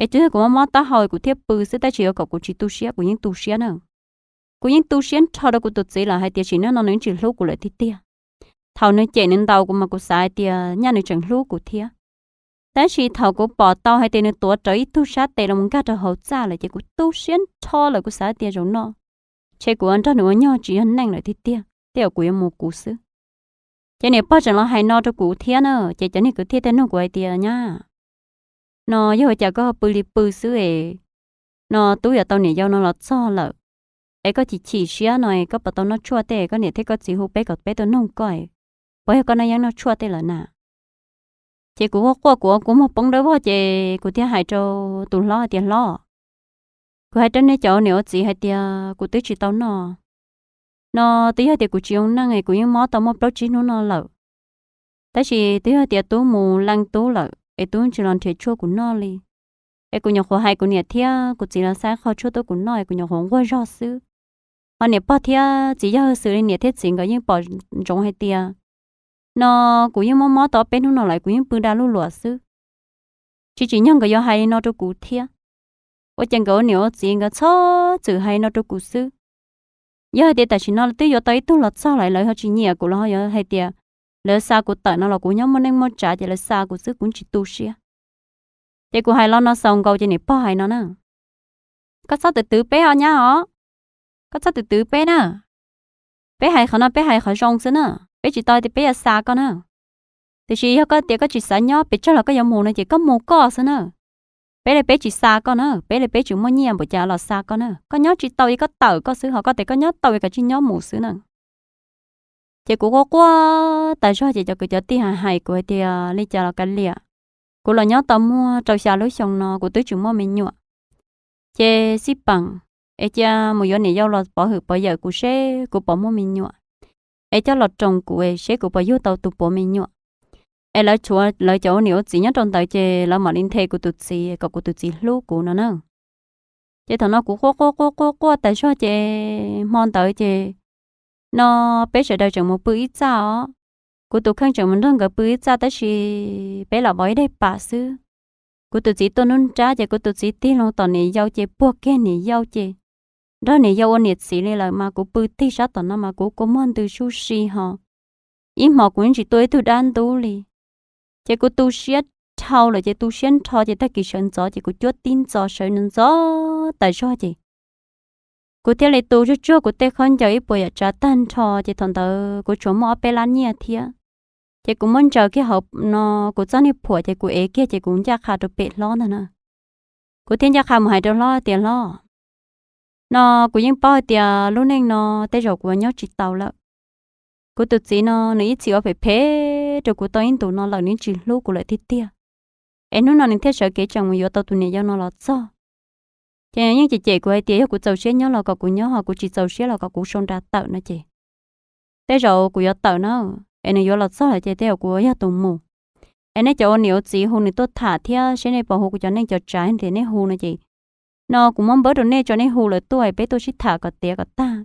Es twb yog kuv mob mob taub hau kuv thiaj pw xwb, tab sis yuav kom kuv tsis tu siab kuv yeej tu siab na. Kuv yeej tu siab nrho rau kuv tus txiv lawm hais tias sim neej no nws tsis hlub kuv lawm tiag tiag. Thaum nws cem nws ntaus kuv mas kuv xav hais tias nyaj nws tseem hlub kuv thiab. Tab sis thaum kuv pom tau hais tias nws tuav rawv ib tug sab tes los nkag rau hauv txaj lawm ces kuv tu siab nrho lawm, kuv xav tias zaum no ntshe kuv ua nrog nws ua nyog tsis yog neej lawm tiag tiag, tej zaum kuv yuav mus kuv xwb. Ces niam pog tseem los hais no rau kuv thiab na, ces cov niag kwv tij thiaj nug kuv hais tias, Nyab, no yog ua cas koj pw li pw xwb es, no tub yuav tau niam yau no los txog lawm, es koj chim chim siab no es koj puas tau noj tshuaj tej, koj niam thiab koj txiv hu peb kom peb tuaj nug koj, puas yog koj noj yeeb noj tshuaj tej lawm na? Ces kuv quaj quaj kuv ua kua muag poob dawb vog ces kuv thiaj hais rau tus hlob hais tias, Hlob, kuv hais rau nej cov ua niam ua txiv hais tias kuv twb tsis tau noj. No twb yog tias kuv tsis zoo neej es kuv yeej mob tau muaj plaub tsib hnub no lawm. Tab sis twb yog tias tub mus leej tub lawm es tub tsis los nrhiav tshuaj kuv noj li. Es kuv nyuam qhuav hais kuv niam thiab kuv txiv los xa qho tshuaj tuaj kuv noj es kuv nyuam qhuav nquag zog xwb. Ho niam pog thiab txiv yawg xws li niam thiab txiv nkawd yeej pom ntsoov hais tias, no kuv yeej mob mob tau peb hnub no lawm kuv yeej pw da luj luam xwb. Tsis tsim nyog nkawd yuav hais li no rau kuv thiab. Ua cas nkawd ua niam ua txiv nkawd txhob txwm hais li no rau kuv xwb. Yog hais tias tam sim no twb yuav tau ib tug los txog lawm lawv ho tsis nyiam kuv los ho yuav hais tias lawv xa kuv tawm no los kuv nyob muaj neej muaj tsav ces lawv xa kuv xwb kuv tsis tu siab. Ces kuv hais los no xaus nkaus ces niam pog hais no na, Koj txhob twv twv peb os nyab os, koj txhob twv twv peb na. Peb hais qhov no peb hais qhov zoo xwb na, peb tsis tau tias peb yuav xa koj na. Tiam sis yog koj tias koj tsis xav nyob pes tsawg los koj yuav mus no ces koj mus koj xwb na. Peb li peb tsis xa koj na, peb li peb tsis muaj nyiaj npaum cas los xa koj na. Koj nyob tsis tau es koj tawm koj xwb, ho koj tias koj nyob tau es koj tsis nyob mus xwb na. Ces kuv quaj quaj tas zog ces cov kwv cov tij hais hais kuv hais tias li cas los kav liam. Kuv los nyob tau muaj rau xya lub xyoo no kuv twb tsis muaj me nyuam. Ces xij peem, es cia mus yuav niam yau los pov hwm pov yawm kuv seb kuv puas muaj me nyuam. Es coj los roos kuv seb kuv puas yug tau tus puav me nyuam. Es lawv tshuav lawv cov ua niam ua txiv nyob rau ntawd ces lawv mam li nthe kuv tus txiv kom kuv tus txiv hlub kuv no na. Ces thaum no kuv quaj quaj quaj quaj quaj tas zog ces hmo ntawd ces no peb sawv daws tseem mus pw ib txaj os. Kuv tus kheej tseem mus nrog nkawd pw ib txaj tab sis peb lam vov ib daig pam xwb. Kuv tus txiv tuaj nruab nrab ces kuv tus txiv tig loo tom niam yau ces puag kiag niam yau ces nrog niam yau ua niam txiv li lawm mas kuv pw tig sab tom no mas kuv kua muag ntws sub si ho. Ib hmos kuv yeej tsis tua ib tug dab ntub li. Ces kuv tu siab dhau lawm ces tu siab nrho ces tag kis sawv ntxov ces kuv cuab tib ntxo sawv ntxov tas zog ces kuv thiaj li tu tsuag tsuag kuv tej khaub ncaws ib puas yam tsav tag nrho ces thaum ntawd kuv tsuas muaj ob peb lab nyiaj thiab. Ces kuv muab ntsaws kiag hauv no kuv txoj niag phuam ces kuv ev kiag ces kuv ncaj qha rau pem hlob ntag na. Kuv thiaj ncaj qha mus hais rau hlob tias, Hlob, no kuv yeej paub hais tias lub neej no tej zaum kuv nyob tsis tau lawm. Kuv tus txiv no nws ib txhis ua phem phem rau kuv tau ib ntus no lawm, nws tsis hlub kuv lawm tiag tiag. Es hnub no nws thiaj sawv kev tseem mus yuav tau tus niam yau no los txog. Ces yeej cem cem kuv hais tias yog kuv txaus siab nyob los kom kuv nyob, ho kuv tsis txaus siab los kom kuv sau nra tawm no ces tej zaum kuv yuav tawm na. Es nws yuav los txog lawm ces tej zaum kuv yog tus mus. Es nej cov ua niam ua txiv hu nws tuaj tham thiab seb nej puas hu kuv cov neej cov tsav tias nej hu no ces no kuv muab npawb rau nej tso, nej hu lawv tuaj es peb tuaj sib tham kom tiav kom tag.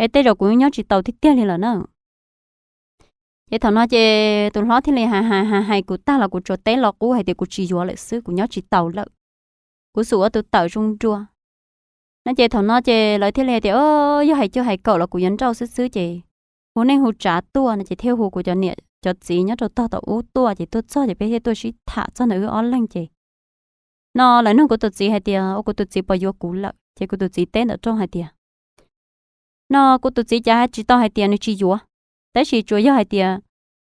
Es tej zaum kuv nyob tsis tau tiag tiag li lawm na. Ces thaum no ces tus hlob thiaj li hais hais hais hais kuv tag los kuv tsuas teb lo qub hais tias kuv tsis yuav lawm xwb, kuv nyob tsis tau lawm. Kuv xum ua tus tawm zoo dua. No ces thaum no ces lawv thiaj li hais tias, Yog hais cuag hais kaum los kuv yuav nrauj xwb xwb ces hu neej hu tsav tuaj no ces thiaj hu kuv cov niam cov txiv nyob rau tog tom ub tuaj ces tuaj txog ces peb thiaj tuaj sib tham txog ntawm wb ob leeg ces no lawv nug kuv tus txiv hais tias, Ua kuv tus txiv puas yuav kuv lawm? Ces kuv tus txiv teb ntawm rooj hais tias, No kuv tus txiv cas tsis tau hais tias nws tsis yuav, tab sis tsuas yog hais tias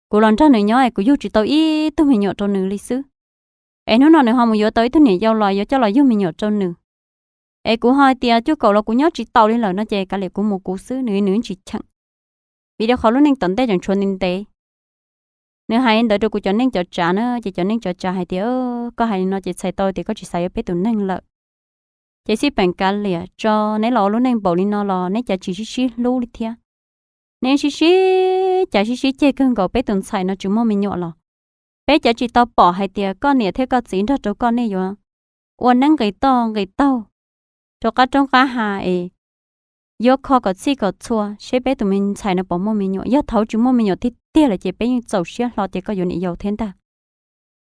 kuv los nrog nws nyob es kuv yug tsis tau ib tug me nyuam rau nws li xwb. Es hnub no nws ho mus yuav tau ib tug niam yau los yuav coj los yug me nyuam rau nws. Es kuv ho hais tias cuaj kaum los kuv nyob tsis tau li lawm no ces kav liam kuv mus kuv xwb, nws nws tsis cheem. Vim rau qhov lub neej tom ntej tseem tshuav ntev ntev. Nws hais li ntawd rau kuv cov neej cov tsav na ces cov neej cov tsav hais tias, Koj hais li no ces txhais tau tias koj tsis xav yuav peb tus neeg lawm. Ces xij peem kav liam tso, neb los ua lub neej npaum li no los neb cav tsis sib sib hlub li thiab. Neb sib sib cav sib sib ceg kawg nkaus, peb tus ntxhais no tsis muaj me nyuam los peb cav tsis tau pom hais tias koj niam thiab koj txiv nrog rau koj nej yuav ua neeb nqis toj nqis taug rau qab roob qab hav es yuav kho kom txhij kom txhua seb peb tus me ntxhais no puas muaj me nyuam. Yog thaum tsis muaj me nyuam tiag tiag lawm ces peb yeej txaus siab hlo tias koj yuav niam yau thiab ntag.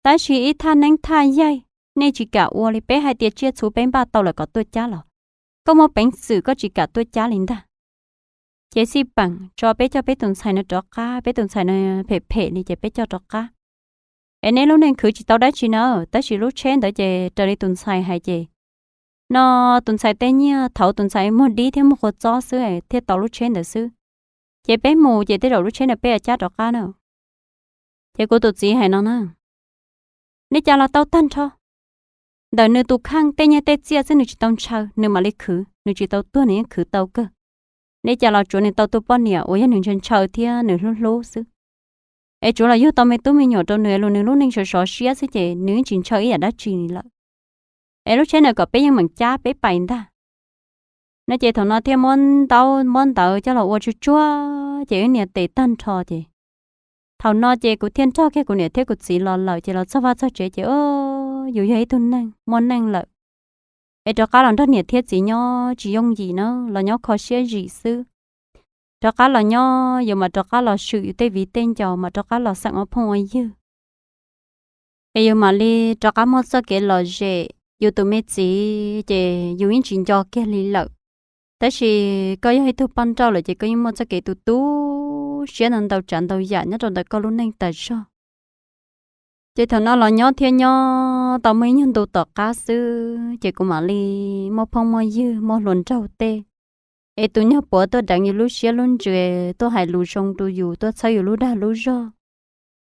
Tab sis ib thaj neeb thaj yaig nej tsis kam ua li, peb hais tias tsiaj txhu peb npaj tau lawm kom tuaj cab los koj muaj peev xwm koj tsis kam tuaj cab li ntag. Ces xij peem tso peb coj peb tus ntxhais no rov qab, peb tus ntxhais no phem phem li ces peb coj rov qab. Es neb lub neej khwv tsis tau dab tsi na, tab sis lub tsheb ntawd ces raws li tus ntxhais hais ces no tus ntxhais tej nyiaj thaum tus ntxhais muag dib thiab muag qhua txob xwb thiaj tau lub tsheb ntawd xwb. Ces peb mus ces tej zaum lub tsheb ntawd peb yuav cab rov qab na. Ces kuv tus txiv hais no na, nej cas los tau tag nrho. Ntawm nws tus kheej tej nyiaj tej txiaj xwb nws tsis tau ntshaw nws mam li khwv, nws tsis tau tuag nws yeej khwv tau kawg. Nej cas los tsuav nws tau tus poj niam uas yog nws ntshaw ntshaw thiab nws hlub hlub xwb. Es tsuav los yug tau me tub me nyuam rau nws es luag nws lub neej sov sov siab xwb ces nws yeej tsis ntshaw ib yam dab tsi li lawm. Es lub tsheb ntawd kom peb yeej meem cab peb pais ntag. No ces thaum no thiaj muab ntaub muab ntawv coj los ua tsuag tsuag ces wb nias tes tag nrho ces thaum no ces kuv thiaj nrog kiag kuv niam thiab kuv txiv los lawm ces los txog vaj txog tsev ces yus yog ib tug neeg muaj neej lawm. Es rov qab los nrog niam thiab txiv nyob tsis yooj yim na, los nyob kho siab zim xwb. Rov qab los nyob yus mam rov qab los swm yus tej viv tej ncaus, mam rov qab los xeem ua phooj ua ywg. Es yus mam li rov qab muaj txoj kev lom zem, yus tus me txiv ces yus yeej tsis nco kiag li lawm. Tab sis koj yog ib tug poj nrauj lawm ces koj yeej muaj txoj kev tu tu siab ntau ntau tsav ntau yam nyob rau ntawm koj lub neej tas zog. Ces thaum no los nyob thiab nyob tau muaj ib nyuag ntu tom qab xwb ces kuv mam li muaj phooj muaj ywg muaj hluas nraug tej, es tus nyuag puav tuaj deev yus lub siab lub ntsws, tuaj hais lus zoo rau yus, tuaj txhawb yus lub dag lub zog,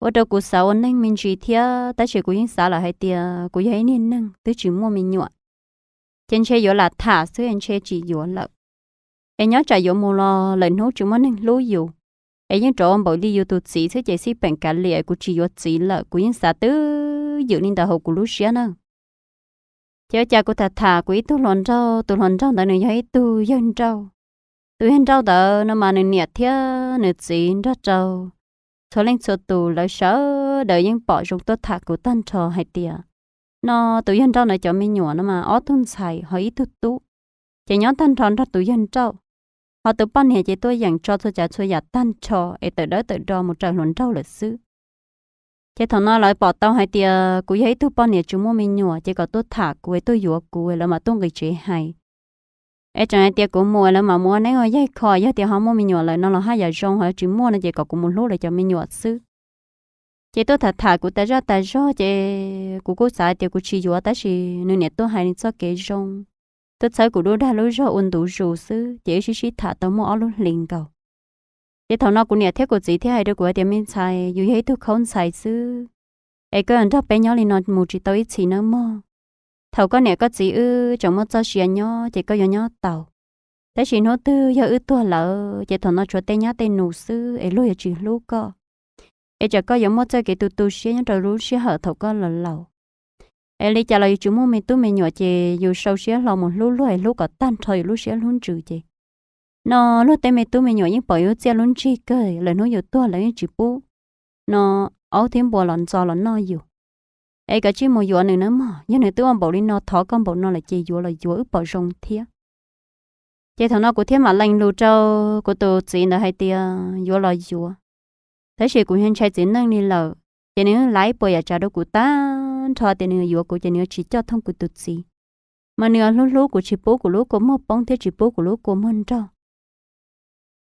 ua rau kuv xav ua neej me ntsis thiab. Tab sis kuv yeej xav lawm hais tias kuv yog ib niag neeg twb tsis muaj me nyuam, ces ntshe yuav lam tham xwb ntshe tsis yuav lawm. Es nyob tsam yuav mus los lawm hnub tsis muaj neeg hlub yus, es yeej rov ua npaum li yus tus txiv xwb ces xij peem kav liam kuv tsis yuav txiv lawm, kuv yeej xav twb ywm li ntawd hauv kuv lub siab na. Ces ua cas kuv tham tham kuv ib tug hluas nraug, tus hluas nraug ntawd nws yog ib tug yawg nrauj. Tus yawg nrauj ntawd no mas nws niam thiab nws txiv nrog rau txhua leej txhua tus lawv sawv daws yeej pom zoo tuaj tham kuv tag nrho hais tias no tus yawg nrauj ntawd cov me nyuam no mas ob tug ntxhais ho ib tug tub, ces nyob tag nrho nrog tus yawg nrauj, ho tus poj niam ces tuaj yeem tso txhua tsav txhua yam tag nrho es tawm dawb tawm do mus raws hluas nraug lawm xwb. Ces thaum no lawv pom tau hais tias kuv yog ib tug poj niam tsis muaj me nyuam ces kom tuaj tham kuv es tuaj yuav kuv es lawv mam tuaj nqis tsev hais. Es tseem hais tias kuv mus lawv mam mus ua neeb ua yaig kho, yog tias ho muaj me nyuam lawm no los haj yam zoo, ho tsis muaj no ces kom kuv mus hlub lawv cov me nyuam xwb. Ces tuaj tham tham kuv tas zaj tas zog ces kuv kuj xav tias kuv tsis yuav, tab sis nws niam tuaj hais nws txoj kev zoo, tuaj txhawb kuv lub dag lub zog ua ntu zus xwb, ces wb sib sib tham tau muaj ob lub hlis nkaus. Ces thaum no kuv niam thiab kuv txiv thiaj hais rau kuv hais tias, me ntxhais, yus yog ib tug khaub ntxhais xwb, es koj yuav nrog peb nyob li no mus tsis tau ib txhis nawb mog. Thaum koj niam koj txiv wb tseem muaj txoj sia nyob ces koj yuav nyob tau, tab sis hnub twg yog wb tuag lawm ces thaum no tshuav tej nyab tej nus xwb es luag yuav tsis hlub koj, es tsam koj yuav muaj txoj kev tu tu siab nyob rau lub sij hawm thaum koj los laus. Es li cas los yus tsis muaj me tub me nyuam ces yus sau siab hlo mus hlub luag es hlub kom tag nrho yus lub siab hlub ntsws ces no luag tej me tub me nyuam yeej pom yus lub txiaj lub ntsig kawg, lwm hnub yus tuag lawv yeej tsis pub no aub thiab npua los ntxo los noj yus. Es kav tsij mus yuav nws nawb mog, yog nws twb ua npaum li no thov koj npaum no lawm ces yuav los yuav, wb pom zoo thiab. Ces thaum no kuv thiaj mam lees lus rau kuv tus txiv ntawd hais tias yuav los yuav, tab sis kuv ntshai txiv neej li lawm, ces nws laiv ib puas yam tsav rau kuv tag nrho tias nws yuav kuv ces nws yuav tsis coj thooj kuv tus txiv, mas nws yuav hlub hlub kuv, tsis pub kuv lub kua muag poob thiab tsis pub kuv lub kua muag nrog.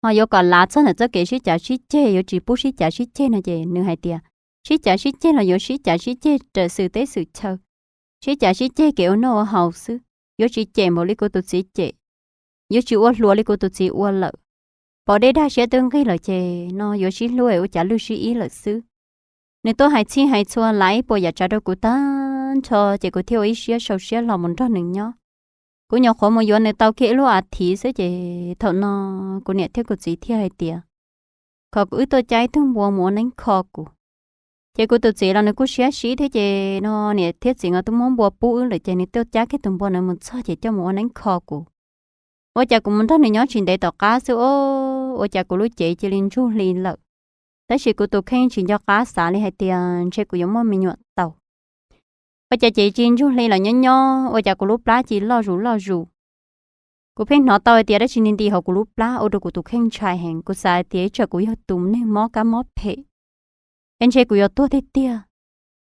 Ho yuav kom lav txog ntawm txoj kev sib cav sib ceg, yuav tsis pub sib cav sib ceg no ces nws hais tias sib cav sib ceg los yuav sib cav sib ceg raws xwm teb xwm chaw, sib cav sib ceg kev ua noj ua haus xwb, yuav tsis cem npaum li kuv tus txiv cem, yuav tsis ua hluas li kuv tus txiv ua lawm. Pom dej dag siab twb nqig lawm ces no yuav sib hlub es ua cas lwj sib ib lawm xwb. Nws tuaj hais txhij hais txhua laiv ib puas yam tsav rau kuv tag nrho ces kuv thiaj ua ib siab sau siab hlo mus nrog nws nyob. Kuv nyuam qhuav mus yuav nws tau kiag ib lub as thiv xwb ces thaum no kuv niam thiab kuv txiv thiaj hais tias kom wb tuaj cab ib tug npua mus ua neeb kho kuv. Ces kuv tus txiv los nws kuj siab sib thiab ces no niam thiab txiv nkawd twb muab npua pub wb lawm ces nws tuaj cab kiag tus npua ntawd mus txog ces coj mus ua neeb kho kuv. Ua cas kuv mus nrog nws nyob tsis ntev tom qab xwb, ua cas kuv lub cev cia li ntsug hli lawm. Tab sis kuv tus kheej tsis nco qab xav li hais tias ntshe kuv yuav muaj me nyuam tau. Ua cas cev cia li ntsug hli lawm nyob nyob ua cas kuv lub plab cia li loj zus loj zus. Kuv pheej hnov tau hais tias dab tsi nti nti hauv kuv lub plab ua rau kuv tus kheej ntshai heev. Kuv xav hais tias ib tsam kuv yog tus neeg mob kab mob phem es ntshe kuv yuav tuag tiag tiag.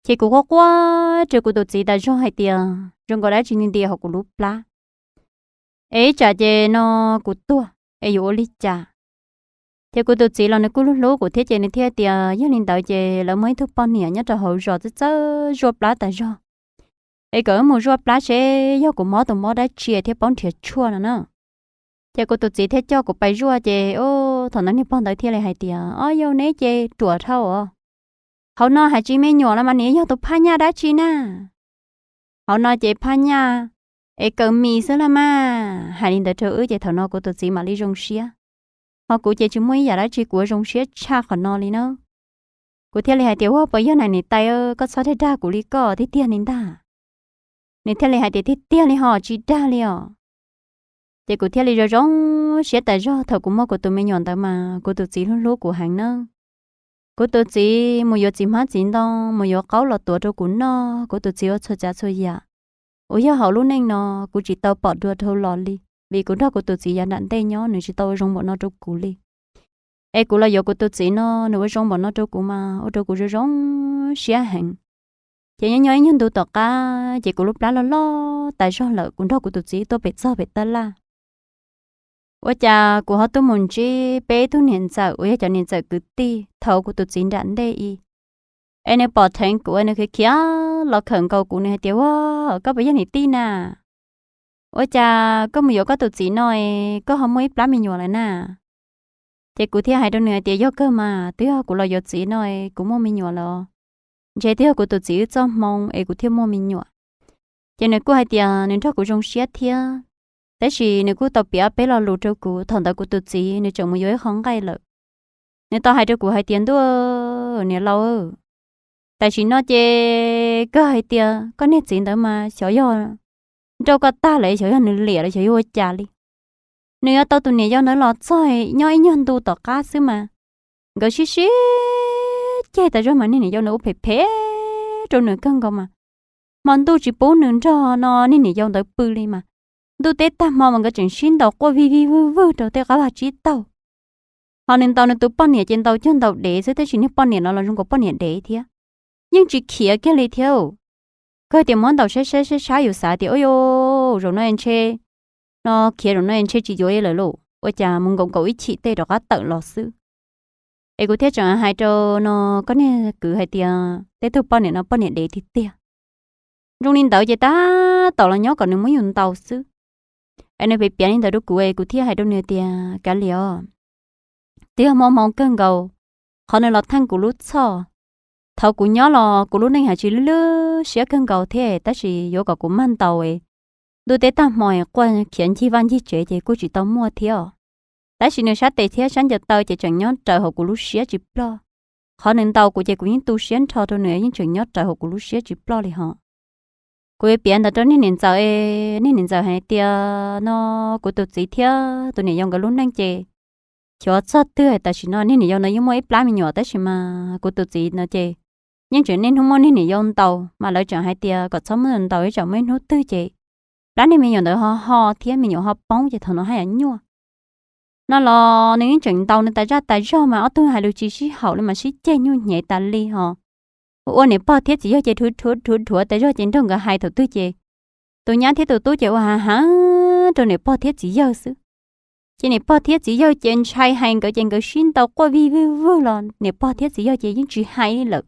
Ces kuv quaj quaj rau kuv tus txiv tas zog hais tias zoo nkaus dab tsi nti nti hauv kuv lub plab, es ib tsam ces no kuv tuag es yuav ua li cas. Ces kuv tus txiv los nws kuj hlub hlub kuv thiab ces nws thiaj tias yog li ntawd ces lawv muaj ib tug poj niam nyob rau hauv zos txawj txawj zuaj plab tas zog, es kom wb mus zuaj plab seb yog kuv mob tus mob dab tsi thiaj paub nrhiav tshuaj no na. Ces kuv tus txiv thiaj coj kuv pais zuaj ces thaum ntawd niag pog ntawd thiaj li hais tias, ob, yog neb ces ruam dhau os. Hauv no hais tsis me nyuam los mas nws yog tus phaj nyaj dab tsi na. Hauv no ces phaj nyaj es kaw mis xwb los mas. Hais li ntawd rau wb ces thaum no kuv tus txiv mam li zoo siab. Ho kuv ces tsis muaj ib yam dab tsi kuv ua zoo siab tshaj qhov no li na. Kuv thiaj li hais tias, ua, puas yog na niam tais, koj txhob dag dag kuv li koj tiag tiag li ntag. Nws thiaj li hais tias, tiag tiag li ho, tsis dag li os. Ces kuv thiaj li zoo zoo siab tas zog thaum kuv muaj kuv tus me nyuam ntawd mas kuv tus txiv hlub hlub kuv heev na. Kuv tus txiv mus yuav txiv hmab txiv ntoo, mus yuav qaub los tuav rau kuv noj, kuv tus txiv ua txhua tsav txhua yam uas yog hauv lub neej no kuv tsis tau pom dua dhau los li, vim kuv nrog kuv tus txiv yav nram ntej nyob nws tsis tau ua zoo npaum no rau kuv li. Es kuv los yuav kuv tus txiv no nws ua zoo npaum no rau kuv mas ua rau kuv zoo zoo siab heev. Ces nyob nyob ib nyuag ntu tom qab ces kuv lub plab loj loj tas zog lawm, kuv nrog kuv tus txiv tuaj pem txog pem tab laj. Ua cas kuv ho tuaj mus ntsib peb tug niam ntxawm uas yog cov niam ntxawm kwv tij thaum kuv tus txiv nram ntej i. Es nws pom dheev kuv, nws khiav khiav los khawm nkaus kuv, nws hais tias, ua, koj puas yog niam tij na? Ua cas koj mus yuav koj tus txiv no es koj ho muaj ib plab me nyuam lawm na? Ces kuv thiaj hais rau nws hais tias, yog kawg mas, twb yog kuv los yuav txiv no es kuv muaj me nyuam lawm os. Ntshe twb yog kuv tus txiv wb txoj hmoo es kuv thiaj muaj me nyuam. Ces nws kuj hais tias nws nrog kuv zoo siab thiab, tab sis nws kuj tau piav peb lo lus rau kuv. Thaum ntawd kuv tus txiv nws tseem mus yuav ib qho nqaij lawm. Nws tau hais rau kuv hais tias, ntuj, niam laus, tam sim no ces kawg hais tias koj niag txiv ntawd mas xyov yog nrauj koj tag lawm, xyov yog nws liam lawm, xyov yog ua cas li. Nws yuav tau tus niam yau ntawd los txog nyob ib nyuag ntu tom qab xwb mas nkawd sib sib ceg tas zog mas niag niam yau ntawd ua phem phem rau nws kawg nkaus mas. Hmo ntuj tsis pub nws nrog no niag niam yau ntawd pw li mas. Ntuj teb tag hmo mas nkawd tseem sib ntaus quaj vig vig vwg vwg rau tej qab vaj tsib taug. Ho nws ntaus nws tus poj niam ces ntaus cuag ntaus dev xwb, tab sis niag poj niam no los zoo nkaus poj niam dev thiab, yeej tsis khiav kiag li thiab. Kawg tias muab ntaus saib saib saib saib yus xav tias, ua, zaum no ntshe no khiav zaum no ntshe tsis yuav lawm lauj, ua cas mus nkaum nkaum ib chim tej rov qab tawm los xwb. Es kuv thiaj tseem hais rau no koj niag kwv hais tias tej tug poj niam no poj niam dev tiag tiag. Zoo li ntawd ces tab tom los nyob kom nws muab yus ntaus xwb. Es nws piav piav li ntawd rau kuv es kuv thiaj hais rau nws tias kav liam os, twb yog muaj hmoo kawg nkaus qhov nws los theej kuv lub txhoj. Thaum kuv nyob los kuv lub neej hais tsis lwj siab kawg nkaus thiab tab sis yuav kom kuv mag ntaus es ntuj teb tag hmo es quaj khiav ncig vaj ncig tsev ces kuj tsis tau muaj thiab os. Tab sis nws sab tes thiab sab ncaws taw ces tseem nyob raws hauv kuv lub siab tsis ploj. Qhov nws ntaus kuv ces kuv yeej tu siab nrho rau nws yeej tseem nyob raws hauv kuv lub siab tsis ploj li hos. Kuv yuav piav ntawd rau niag niam ntxawm, niag niam ntxawm hais tias no kuv tus txiv thiab tus niam yau nkawd lub neej ces xyov txog twg, tam sim no niag niam yau ntawd yeej muaj ib plab me nyuam tab sis mas kuv tus txiv no ces yeej tseem niaj hnub muab niag niam yau ntaus mas lawv tseem hais tias kom txhob muab ntaus ib tsam muaj ib hnub twg ces plab niag me nyuam ntawd ho ho thiab me nyuam ho poob ces thaum no haj yam nyuaj. No los nws yeej tseem ntaus nws tas zaj tas zog mas ob tug hais lus tsis sib haum li mas sib ceg nyuj hnyev tas li hos. Ua niam pog thiab txiv yawg ces dhuav dhuav dhuav dhuav tas zog ces nrog nkawd hais thaum twg ces tus nyab thiab tus tub ces ua hav hav rau niam pog thiab txiv yawg xwb. Ces niam pog thiab txiv yawg ces ntshai hais nkawd ces nkawd sib ntaus quaj vij vwg vwg los niam pog thiab txiv yawg ces yeej tsis hais li lawm.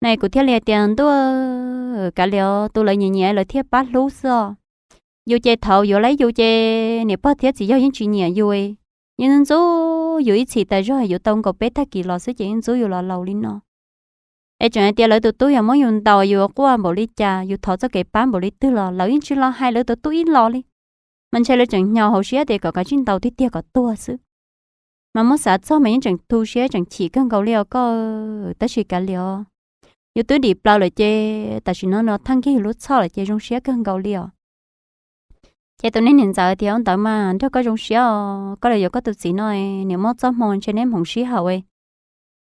Na kuv thiaj li hais tias ntuj, kav liam os, tus lawv nyiam nyiam lawv thiaj pab hlub xwb os. Yus ces thaum yuav laib yus ces niam pog thiab txiv yawg yeej tsis nyiam yus, yeej ntxub yus ib txhis tas zog yuav tau nkaum peb tag kis los xwb ces yeej ntxub yus los laus li no. Es tseem hais tias lawv tus tub yog muab yus ntaus yus quaj npaum li cas yus thov txoj kev pab npaum li twg los lawv yeej tsis los hais lawv tus tub ib los li. Mas ntshe lawv tseem hnyos hauv siab tias kom kav tsij ntaus tiag tiag kom tuag xwb. Mas muab xav txog mas yeej tseem tu siab tseem chim kawg nkaus li os koj. Tab sis kav liam os, yus twb dim plaws lawm ces tam sim no no theej kiag yus lub txhoj lawm ces zoo siab kawg nkaus li os. Ces tus niag niam ntxawm tias ua ntawd mas nrog koj zoo siab os, koj los yuav koj tus txiv no, niam muaj txoj hmoo ntshe neb hmoov sib haum.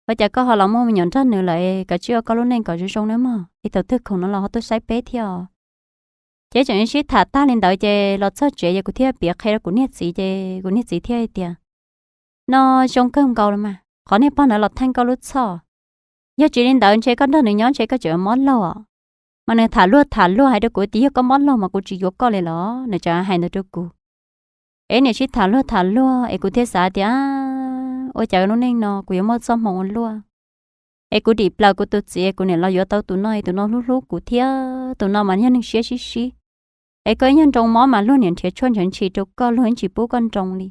Ua cas koj ho los muaj me nyuam nrog nws lawm, kav tsij ua koj lub neej kom zoo zoo nawb mog, es thaum twg khoom no los ho tuaj saib peb thiab os. Ces tseem sib tham tag li ntawd ces los txog tsev ces kuv thiaj piav qhia rau kuv niag txiv ces kuv niag txiv thiaj hais tias no zoo kawg nkaus los mas qhov niag pog ntawd los theej koj lub txhoj. Yog tsis li ntawd ntshe koj nrog nws nyob ntshe koj tseem mob laug os. Mas nws tham luag tham luag hais rau kuv tias yog koj mob laug mas kuv tsis yuav koj li los, nws tseem hais ntawd rau kuv. Es niam sib tham luag tham luag es kuv thiaj xav tias ua cas lub neej no kuv yuav muaj txoj hmoo ua luaj. Es kuv dim plaws kuv tus txiv es kuv niam los yuav tau tus no es tus no hlub hlub kuv thiab tus no mas yog neeg siab sib sib. Es koj ib nyuag nroo mob mas luag niam nrhiav tshuaj nrhiav ntshis rau koj, luag yeej tsis pub koj nroo li.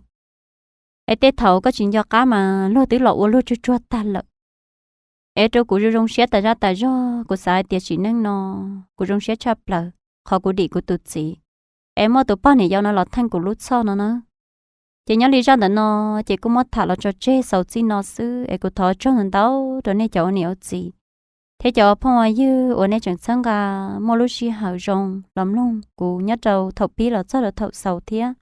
Es tej thaum koj tsis nco qab mas luag twb los ua luag tsuag tsuag tag lawm. Es rau kuv zoo zoo siab tas zaj tas zog, kuv xav hais tias sim neej no kuv zoo siab tshaj plaws qhov kuv dim kuv tus txiv, es muaj tus poj niam yau no los theej kuv lub txhoj no na. Ces nyob li zaj ntawm no ces kuj muab tham los tso tseg xaus txij no xwb es kuv thov tsaug ntau ntau rau nej cov ua niam ua txiv thiab cov phooj ua ywg uas nej tseem txhawb nqa muaj lub sij hawm zoo los mloog kuv nyob rau thaum pib los txog rau thaum xaus thiab.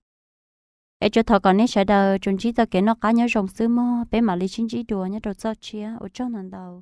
Es tsuas thov kom nej sawv daws tsuas ntsib txoj kev noj qab nyob zoo xwb mog, peb mam li sib ntsib dua nyob rau txoj tshiab, ua tsaug ntau ntau.